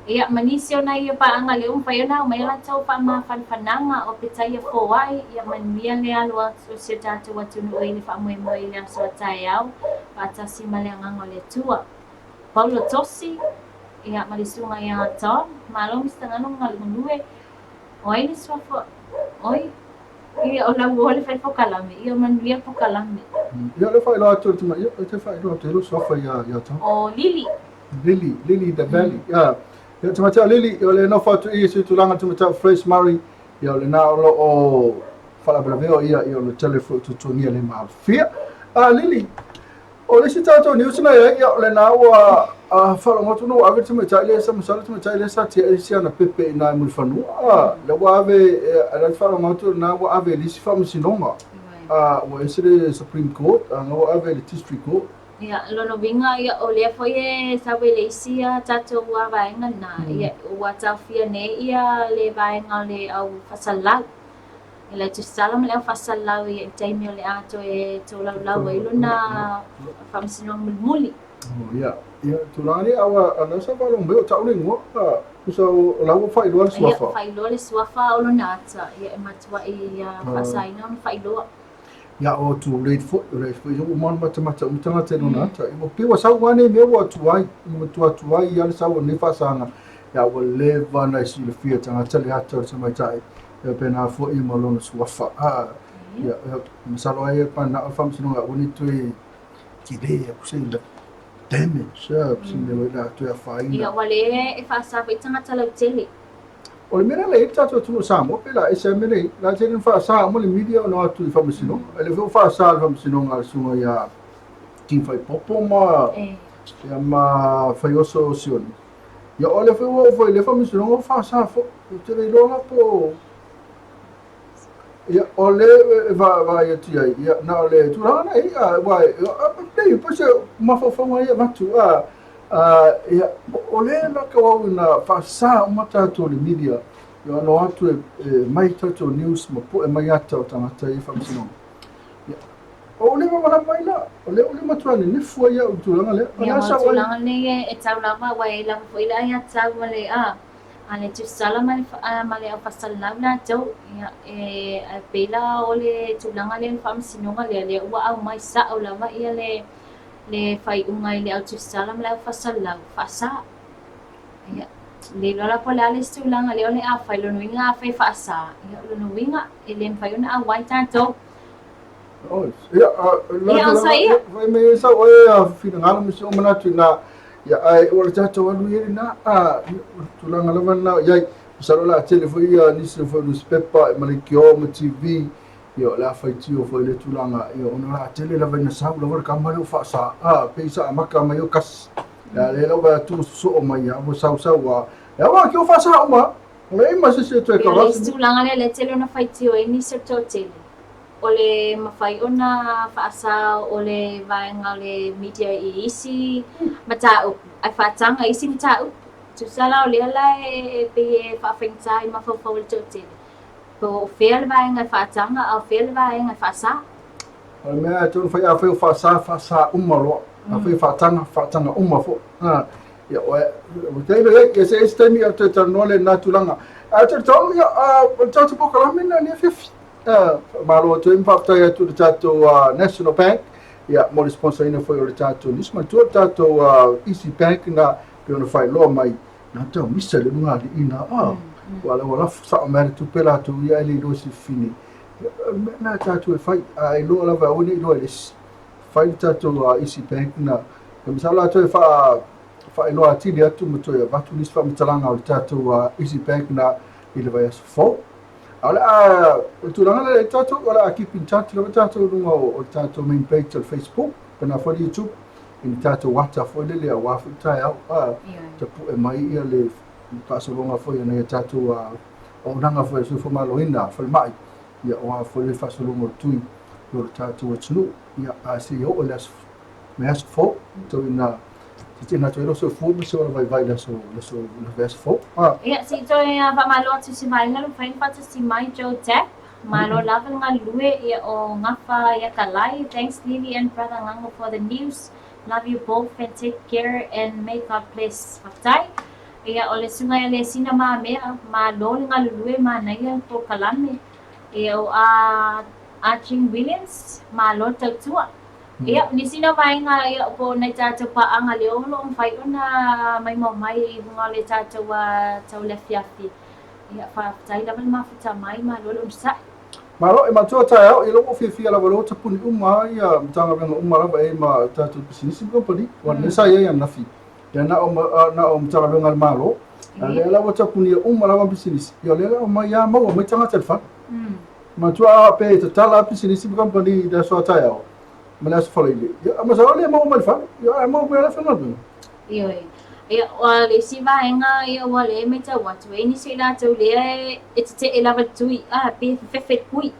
Ia, ma nisi o nai paaga lea ua mafai ona aumai a latou faamafanafanaga o Petaia Foai, ia manuia le alo atu o si o tatou atunuu i le faamoemoe i le aso a taeao, faatasi ma le agaga o le Atua. Paulo Tosi, ia ma le susuga ia Tom, malo Mister Gano galulue, o ai le suafa, oi, ia o lau uo le fai pokalame, ia manuia pokalame. Ia o lea faailoa atu e le tama, ia e te faailoa atu ai lou suafa ia Tom. O Lily. Lily, Lily the Valley. Ia, ia tamaitai o Lily, o le nofo atu i se tulaga tamaitai o Fresh Murray, ia o lena o lo o faalavelavea ia, ia o le tele foi o tuatuagia le maalofia. Ah, Lily, o le isi tatou news na ia, ia o lena ua faalogo atu na ua ave le tamaitai lea sa masalo tamaitai lea sa tiai si ana pepe i nai Mulifanua. Ah, lea ua ave, e la faalogo atu lena ua ave i le isi faamasinoga. Ah, ua ese le Supreme Court, ah, na ua ave i le District Court. Ia, lona uiga, ia, o lea foi e sau e le isi a tatou vaega lena, ia, ua taofia nei ia le vaega o le au faasalalau. E le tusala ma le au faasalalau ia i le taimi o le a toe tolaulau ai lona faamasinoga mulimuli. Oh, ia, ia, tulaga nei, a ua, a lea sa faalogo mai o tau le igoa, a, tusa o la ua faailoa le suafa. Ia, faailoa le suafa o lona ata, ia, e matuai faasaina ona faailoa. Ia o too late foi, o le foi ua uma ona matamata uma tagata i lona ata. Ua pei ua sau lava nei mea ua tuai, ua matua tuai lava le sau o lenei faasaga. Ia ua leva ona silafia e tagata le ata o le tamaitai, ia pēnā foi ma lona suafa. A, ia, masalo ai e manao le faamasinoga aua ne i toe delay aku se ila damage, se mea foi lea toe afaina. Ia ua le e faasa foi tagata lautele. O le mea lea la e i ai le tatou atunuu o Samoa, pe la ese lava le mea lea e i ai. La tele ina faasa uma le media ona o atu i faamasinoga. A o lea foi ua faasa le faamasinoga a le susuga ia King Faipopo ma, ia ma Faioso Sione. Ia o lea foi ua oo foi i lea faamasinoga ua faasa foi. Ou te le iloa la po o... Ia, o lea e vaai atu i ai, ia, na o le tulaga na i ai, aua e pei po se mafaufauga ia e avatu, a, ia, o lea la tau au ina faasa uma tatou le media, ia ona o atu e mai tatou news ma pue mai ata o tagata ia i faamasinoga. Ia, o le malamalama ai la, o lea o le matua nenefu ai au i le tulaga lea. Ia, o le tulaga lenei e tau lava, aua e i ai lava foi le aiatatau ma le, a, A le tusala ma le ma le aufasalalau latou, ia, e pei la o le tulaga lea o le faamasinoga lea, lea ua aumai sao lava ia le le faaiuga i le au tusala ma le aufasalalau, faasa. Ia, le iloa la po o le a le isi tulaga lea o le a fai, lona uiga afai e faasa, ia, lona uiga e le mafai ona auai tatou. Ia, Ia, fai mai sau oe a finagalo ma si ou manatu ina, ia, ae o le tatou alu ia lena, a, tulaga lava lena o i ai. Masalo o le a tele foi ia nisi foi o nusipepa ma leitio ma TV, ia o le a faitio foi i le tulaga, ia ona o le a tele lava ina sau lava le kama lea ua faasa, a, pei sa amata mai o kasi. Ia, lea la ua vaai atu ua sosoo mai ia, ua sau sau a, ia ua ki ua faasa uma. O le ma se se toe ka. O le isi tulaga lea lea tele ona faitio ai nisi o le toatele, o le mafai ona faasa o le vaega o le media i isi mataupu, ae faataga isi mataupu. Tusa la o lea la e pei e faafaigata i mafaufau o le toatele, po o fea le vaega e faataga a o fea le vaega e faasa. O le mea e tatau ona fai, afai o faasa, faasa uma loa. Afai e faataga, faataga uma foi. Ia, ua tailo i ai, ia se i ai se taimi ona toe talanoa lea i lena tulaga. Ae ou te talitonu, ia, o le tatou polokalame lena i lenei afiafi. Faamalo atu ai ma faafetai atu i le tatou National Bank, ia, mo le sponsor ina foi o le tatou news. Manatua le tatou Easy Bank na pei ona faailoa mai, na tau misa i le ulugalii na, ua ua lafo sao mai le tupe latou ia ae le iloa se fine. Ia, o le mea lena tatou e fai, a iloa lava aua ne i iloa e le isi. Fai le tatou Easy Bank na, e masalo latou e faa faailoa atili atu ma toe avatu nisi faamatalaga o le tatou Easy Bank na i le vaiaso fou. A o le a, o le tulaga lea i tatou, o le a keep in touch lava tatou i luga o le tatou main page o le Facebook, pena foi le YouTube, i ni tatou ata foi lele aua foi taeao, a, tapue mai ia le faasologa foi o nai a tatou auaunaga foi a le Soifua Maloloina, falemai, ia aua foi le faasologa o le tui o le tatou atunuu. Ia, a se i oo i le aso, le aso fou, tau ina tetena atu ai lou soifua ma se ola vaivai i le aso, le aso, le aso fou. Ah. Ia, se i toe faamalo atu i se vaega ua mafai ona faatasi mai Joe Depp. Malo lava le galulue, ia o Gafa ia Kalai. Thanks Lily and brother Ngango for the news. Love you both and take care and may God bless. Faafetai. Ia, o le susuga ia Lesina Mamea, malo le galulue, manaia le polokalame. Ia, o a Arching Williams, malo le tautua. Ia, o nisi na vaega ia po o nai tatou paaga lea o lo o mafai ona maimoa mai i luga o le tatou tau le afiafi. Ia, faafetai lava le mafuta mai, malo le onosai. Malo, e matua taeao, ia lea ua ou fiafia lava lea ua tapuni uma ia Matagaluega uma lava e ma tatou pisinisi ma kamupani. Aua o le mea sa i ai ananafi, ia na o na o Matagaluega a le Malo, a o lea la ua tapunia uma lava pisinisi, ia o lea la omai lava maua mai tagata i le fale. Matua a pe tatala lava pisinisi ma kamupani i le aso a taeao ma le aso Faraile, ia masalo le maua mai le fale, ia ae maua mai lava le faigaluega. Ioe. Ia, o le isi vaega ia ua lea e matau atu, e i ai nisi o i latou lea e tetee lava i le tui, a, pe fefefe i le pui.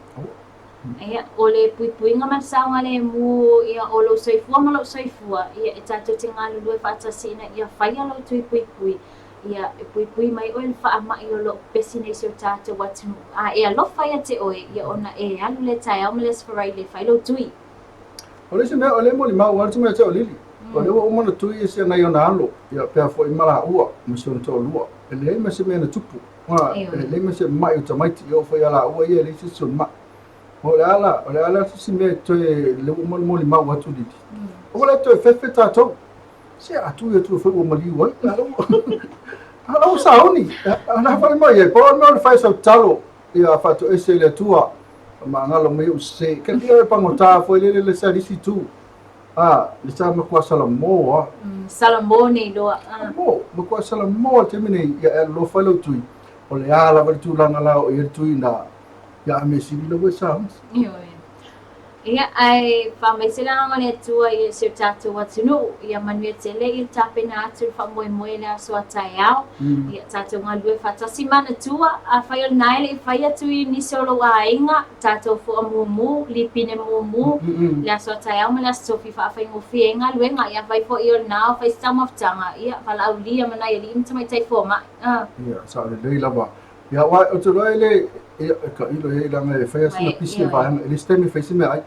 Ia, o le puipuiga ma le saogalemu ia o lou soifua ma lou soifua, ia e tatou te galulue faatasi ina ia faia lou tui puipui, ia e puipui mai oe i le faamai o lo o pepesi nei i si o tatou atunuu. A e alofa ia te oe, ia ona e alu lea taeao ma le Aso Faraile e fai lou tui. O le isi mea, o lea e molimau lava le tamaiti o Lili, o lea ua uma ona tui si nai ona alo, ia pea foi ma laua ma si ona toalua. E leai ma se mea na tupu, e leai ma se mai o tamaiti, e oo foi ia laua ia e leai se isi o mai. O le a la, o le a la se isi mea e toe, lea ua uma ona molimau atu Lili. Aua le toe fefe tatou. Se a tui atu foi ua maliu ai. A la ua sauni. A na fale mai ai, pau le mea o le fai sau tatalo, ia faatoese i le Atua, magalo mai ou sese. Ka lia e pagota foi lele le sa lisi tu. A, le sa matua salamo a. Salamo nei loa. Salamo, matua salamo le taimi nei, ia e alolofa i lau tui. O le a lava le tulaga la o i ai le tui na, ia a mea sili la ua e sauni. Ioe. Ia, ae faamaise le agaga o le Atua i si o tatou atunuu, ia manuia tele i le tapena atu i le faamoemoe i le aso a taeao. Ia tatou galulue faatasi manatua, afai o lena e le i fai atu i nisi o lou aiga, tatou fo'a mumu, lipine mumu, le aso a taeao ma le aso tofi faafaigofie ai galuega. Ia afai foi o lena o fai se taumafataga, ia valaaulia ma nai alii ma tamaitai fomai. Ia, sao lelei lava. Ia, aua ou te iloa e le, ia, e tailo i ai leaga e fai lava sina pisi o le vaega, e le se taimi e fai se meaai.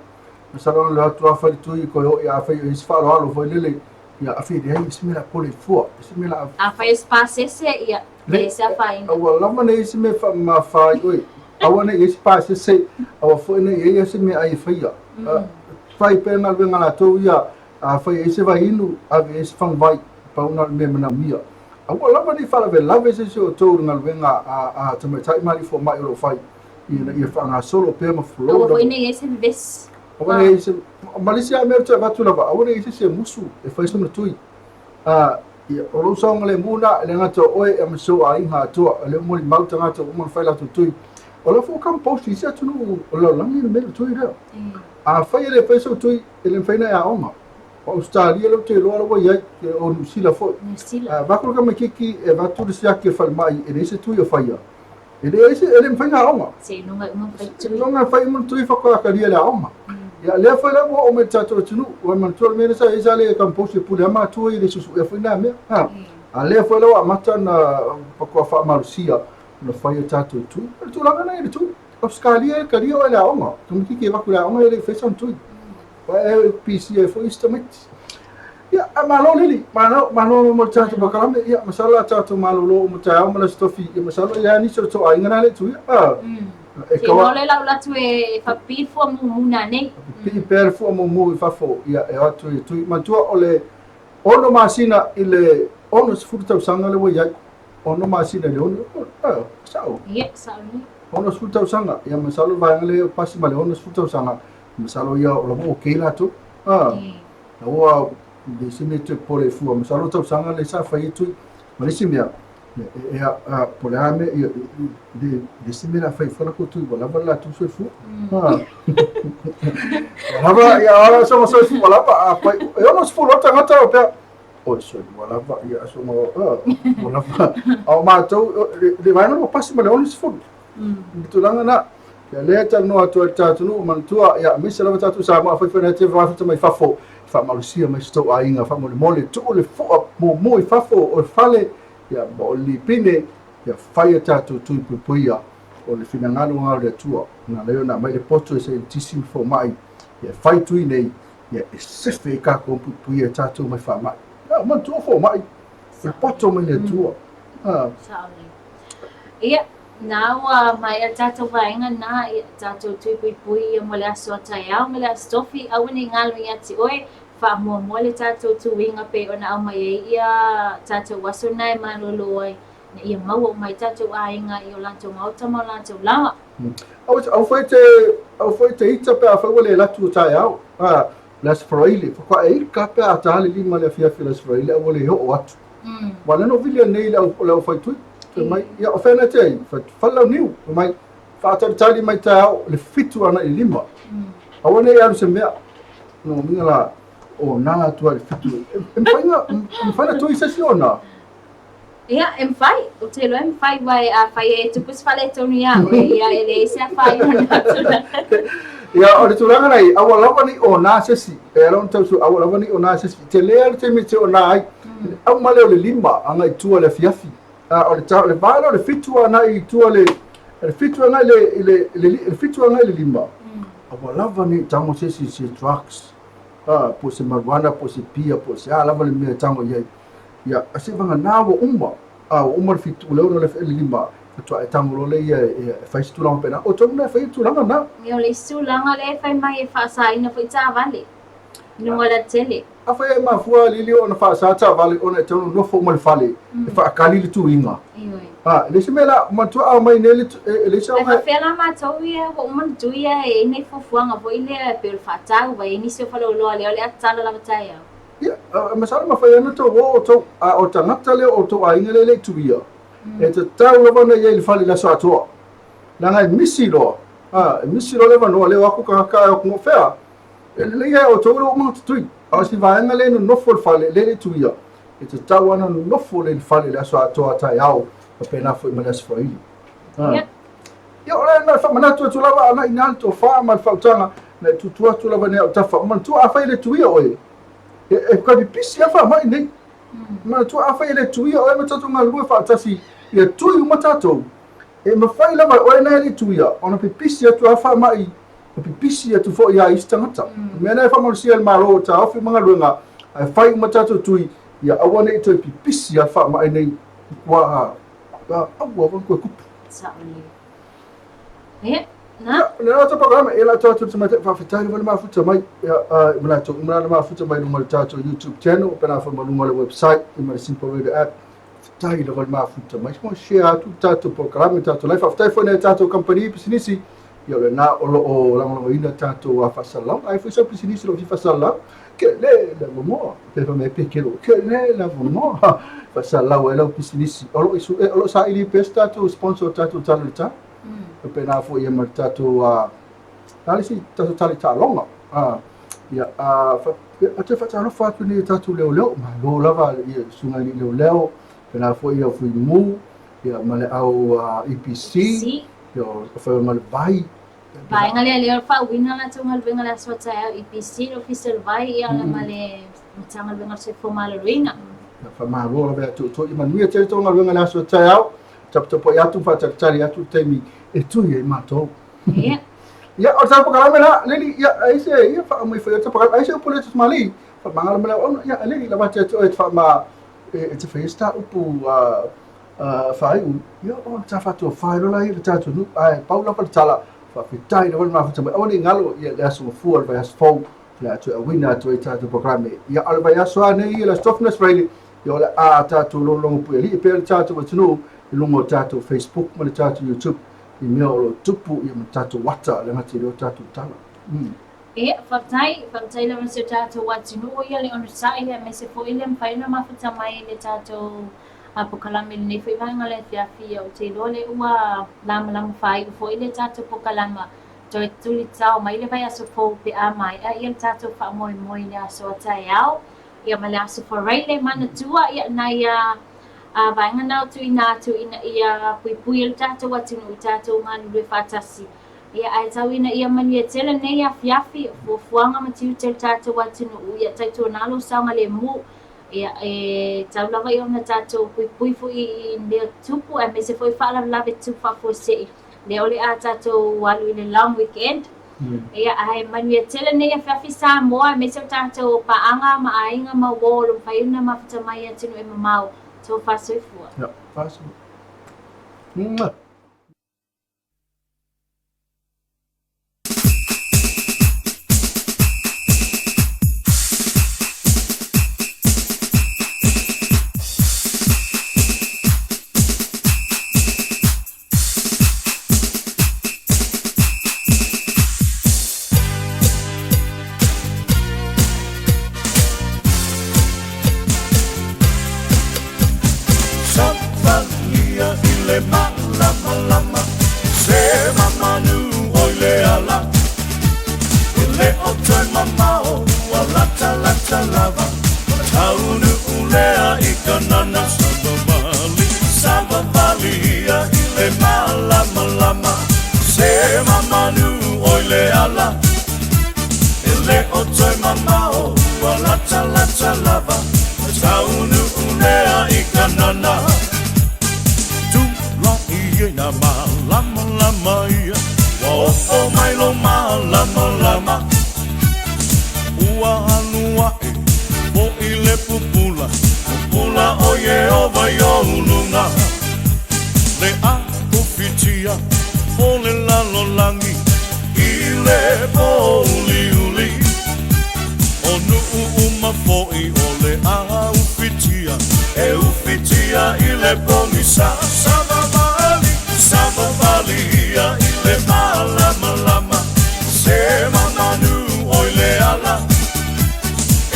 Masalo na alu atu lava fai le tui toe oo ia afai o i ai se faaaloalo foi lele, ia afai e leai se mea o le a pole ai fua, se mea o le a... Afai o se pasese, ia, leai se afaina. Aua lava ne i ai se mea e faamamafa ai oe, aua ne i ai se pasese, aua foi ne i ai se meaai e faia. Fai pea galuega a latou ia, afai e i ai se vaiinu, ave i ai se faguvai, pau lena o le mea e manaomia. Aua lava ne i faalavelave se isi o outou i le galuega a tamaitai ma alii fomai o lo o fai, ina ia faagasolo pea ma flow Aua foi ne i i ai se vevesi. Aua ne i ai se, ma le isi lava mea ou te avatu lava, aua ne i ai se isi e musu e fai sona tui. A, ia, o lou saogalemu lena, e le gata o oe, a ma si ou aiga atoa, o lea ua molimau tagata ua uma ona fai latou tui. O la foi ua kampousi i isi atunuu o le lalolagi le mea o le tui lea. Afai e le faia sou tui, e le mafai ona e aoga. O Ausetalia lea ou te iloa la ua i ai, o Niu Sila foi. A avatu le tamaitiiti e avatu le siaki a le falemai e leai se tui o faia, e leai se, e le mafai ona aoga. Seiloga e uma ona fai tui. Seiloga e fai uma le tui faatoa talia e le aoga. Ia lea foi la ua oo mai i le tatou atunuu, ua manatua le mea lea sa i ai sa le kampousi e pule lava matua ia i le suesuea foi na mea. A lea foi la ua amata ona faatoa faamalosia ona fai a tatou tui. O le tulaga lena i le tui. Ausetalia e talia oe i le aoga, tamaitiiti e avatu i le aoga e le i faia sana tui. E pc ai foi isi tamaiti. Ia, a malo Lili, malo, malo mo le tatou polokalame. Ia, masalo a tatou malolo uma taeao ma le Aso Tofi. Ia, masalo e i ai nisi o le tou aiga na le tuia. Ah, e kaua. Te lole lau latu e whapipii fua mumu nā nei. Pii pea le fua mumu i fafo, ia, e o atu i tui. Manatua o le 6 masina i le 60 tausaga le ua i ai. 6 masina i le 6, ah, sao. Ia, sao nei. 60 tausaga, ia masalo le vaega lea e pasi ma le 60 tausaga. Masalo ia o la ua okay latou. Ah, la ua le isi mea toe popole fua. Masalo tausaga le sa fai atu ma le isi mea e a po le a mea ia le le isi mea la fai fua la tui ua lava le latou soifua. Ah. Ua lava ia ala so soifua ua lava a fai e 60 o tagata o pea o soifua lava ia so ua lava. A o matou le vaega ua pasi ma le 60. Le tulaga na, ia lea e talanoa atu ai le tatou atunuu, manatua, ia aemaise lava tatou Samoa, afai foi na te mafuta mai fafo, faamalosia mai si tou aiga, faamolemole, tuu le fua mumu i fafo o le fale, ia ma o le lipine, ia fai a tatou tui puipuia o le finagalo lena o le Atua, na ala ai ona aumai le poto e saienitisi ma fomai, ia fai tui nei, ia e sefe ai tatou ma puipuia tatou mai faamai. Ia, manatua o fomai, o le poto mai le Atua. Ah. Sao nei. Ia, na ua maea le tatou vaega na, ia, tatou tui puipui ia mo le aso a taeao ma le aso tofi, aua ne i galo ia te oe, faamuamua le tatou tuiga pei ona aumai ai ia tatou aso na e malolo ai, ina ia maua uma ai tatou aiga i o latou maota ma o latou laoa. Aua aua foi te aua foi te ita pe afai ua le alu atu taeao, a, le Aso Faraile, faatoa e ita pe a ta le 5 i le afiafi o le Aso Faraile ae ua le oo atu. Aua lea na ou vili nei i le au, le aufaitui, fai mai, ia o fea na te ai? Fai atu, fale launiu. Fai mai, faatalitali mai taeao i le 7 agai i le 5. Aua ne i alu se mea. Lona uiga la, o nā atu lava i le 7. E mafai ona, e mafai ona tui se isi o nā? Ia, e mafai. Ou te iloa e mafai, aua afai e tupu se faaletonu ia oe, ia e leai se afaina o lena tulaga. Ia, o le tulaga lena e i ai, aua lava ne i ona se isi. E ala ona tau sue, aua lava ne i ona se isi. E tele lava le taimi e te ona ai. Le auma lea o le 5 agai i tua i le afiafi. A o le ta, o le va lea o le 7 agai i tua i le, le 7 agai i le, i le, i le, le 7 agai i le 5, aua lava ne i tago se isi i se drugs, a, po o se marijuana, po o se pia, po o se a lava le mea e tago i ai. Ia, a seiavagana ua uma, a ua uma le 7, le 6, le 5, faatoa e tago loa lea e fai se tulaga faapena. O outou na e faia le tulaga lena. Ia, o le isi tulaga lea e fai mai e faasaina foi taavale i luga o le alatele. Afai e mafua Lili ona faasa taavale ona e tatau ona nofo uma i le fale e faakali le tuiga. Ioe. A, e leai se mea la, manatua a omai nei le, e leai se aoga. Ae faapefea la matou ia ua uma ona tui ae i ai nai fuafuaga foi lea e pei o le faatau, aua e i ai nisi o faleoloa lea o le a tatala lava taeao. Ia, masalo mafai ona outou o outou, a o tagata lea o outou aiga lea e le i tuia, e tatau lava ona i ai i le fale i le aso atoa. Leaga e misi loa, a, e misi loa le avanoa, lea o atu tagata ae o atu fea. E lelei lava e outou le uma ona tutui, a o si vaega lea e nonofo i le fale, lea e le i tuia, e tatau lava ona nonofo lea i le fale i le aso atoa taeao, faapena foi ma le aso Faraile. Ia. Ia, o le na faamanatu atu lava ana i ina le tofa ma le faautaga, na e tutu atu lava nei au tafa. Manatua afai e le tuia oe, e kai pipisi lava faamai nei. Manatua afai e le tuia oe ma tatou galulue faatasi, ia tui uma tatou, e mafai lava e oe na e le tuia ona pipisi atu lava faamai, e pipisi atu foi ia isi tagata. O le mea lena e faamalosia e le Malo o taofi uma galuega, ae fai uma tatou tui, ia aua ne i toe pipisi lava faamai nei, ua aua lava ne i toe tupu. Sao lelei. Ia, na. Le latou polokalame, ia latou atu le tamaitai, faafetai lava le mafuta mai, ia, ma latou uma la na mafuta mai i luga o le tatou YouTube channel, pena foi ma luga o le website, ia ma le Simple Radio app. Faafetai lava le mafuta mai, mo share atu le tatou polokalame, le tatou live. Faafetai foi i nai a tatou kamupani pisinisi, Ia o lena o lo o lagolagoina tatou faasalalauga. Ai foi sau pisinisi o lo o fia faasalalau, tele le avanoa. Pe fai mai Pekelo, tele le avanoa faasalalau ai lau pisinisi. O lo o o lo o saili pea se tatou sponsor o tatou tala i le tau. Faapena foi ia ma le tatou a le isi tatou tala i taaloga. Ia, a toe faatalofa atu nei i tatou leoleo, malo lava i susuga i leoleo, faapena foi ia Fui Mu, ia ma le au EPC, ia o fai ma le vai. Vaega lea lea o le faauiina latou galuega le aso a taeao EPC, le Ofisa o le Vai, ia ma le Matagaluega o le Soifua Maloloina. Ia, faamalo lava ia te outou. Ia manuia tele tou galuega i le aso a taeao. Taputapuai atu ma faatalitali atu le taimi e tui ai matou. Ia. Ia, o le polokalame la, Lili, ia, ai se, ia, faauma ifo ia le polokalame, ai se upu le tusmali, faamagalo mai le auauna, ia, Lili, lava te atu oe e faama, e te faia se ta upu faaiu, ia, o le ta faatofa ai loa la ia le tatou nuu, ae pau lava le tala, faafetai lava le mafuta mai, aua ne i galo, ia, le aso mafua, le vaiaso fou, le a toe auina atu ai tatou polokalame. Ia, o le vaiaso lava nei, ia, le Aso Tofi ma le Aso Faraile, ia, o le a tatou logologo puialii pea le tatou atunuu i luga o tatou Facebook ma le tatou YouTube i mea o lo o tupu ia ma tatou ata le gata i lea o tatou tala. Ia, faafetai, faafetai lava i si o tatou atunuu ia le onosai aemaise foi le mafai ona mafuta mai i le tatou polokalame i lenei foi vaega o le afiafi. Ia, ou te iloa lea ua lamalama faaiu foi le tatou polokalama. Toe tulitao mai le vaiaso fou pe a maea ia le tatou faamoemoe i le aso a taeao ia ma le Aso Faraile. Manatua ia nai a vaega na o tuuina atu ina ia puipui ai le tatou atunuu i tatou galulue faatasi. Ia ae tau ina ia manuia tele nei afiafi, o fuafuaga ma tiute o le tatou atunuu, ia tautuana lou saogalemu. Ia e tau lava ia ona tatou puipui foi i mea tupu aemaise foi faalavelave tupu faafuasei lea o le a tatou alu i le long weekend. Ia ae manuia tele nei afiafi Samoa aemaise o tatou paaga ma aiga ma uo o lo o mafai ona mafuta mai i atunuu e mamao. Tofa soifua. Ia, faasoa. Mua. Savalia i le malamalama Se mamanu oi le ala E le o toe mamao Ua latalata lava O le taunuu lea i Kanana Savavali, savavalia i le malamalama Se mamanu oi le ala E le o toe mamao Ua latalata lava O le taunuu lea i Kanana Tula'i ai nā malamalama ia Ua oo mai lou malamalama Ua alu aʻe foʻi le pupula Pupula o Ieova i ou luga Le akofitia o le lalolagi I le pōuliuli O nuu uma foʻi o le a ufitia E ufitia i le pogisa Savavali, savavali ia i le malamalama Se mamanu oi le ala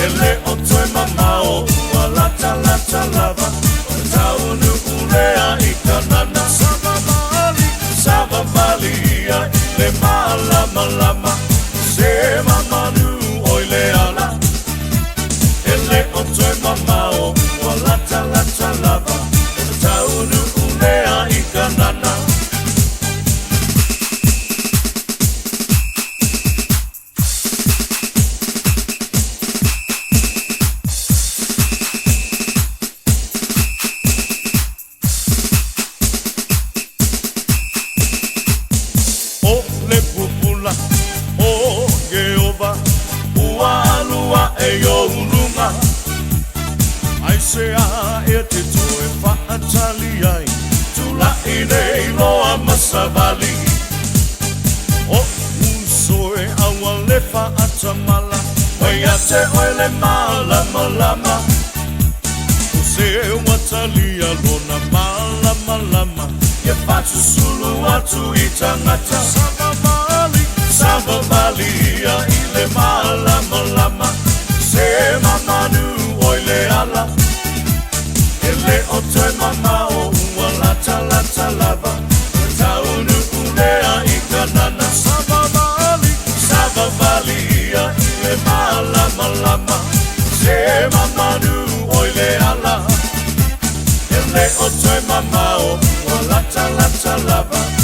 E le o toe mamao ua latalata lava O le taunuu lea i Kanana Savavali, savavali ia i le malamalama Se mamanu oi le ala E le o toe mamao ua latalata lava O le taunuu lea i Kanana. ʻO le pupula o Ieova ua alu aʻe i ou luga, Aisea e te toe faatali ai, Tulaʻi nei loa ma savali. O uso e aua le faatamala, Ua ia te oe le malamalama. O se ua talia lona malamalama, Ia faasusulu atu i tagata. Savavali ia i le malamalama. Se mamanu oi le ala. E le o toe mamao ua lata lata lava. Taunu ulea i kanana. Savavali, savavali ia i le malamalama. Se mamanu oi le ala. E le o toe mamao ua lata lata lava.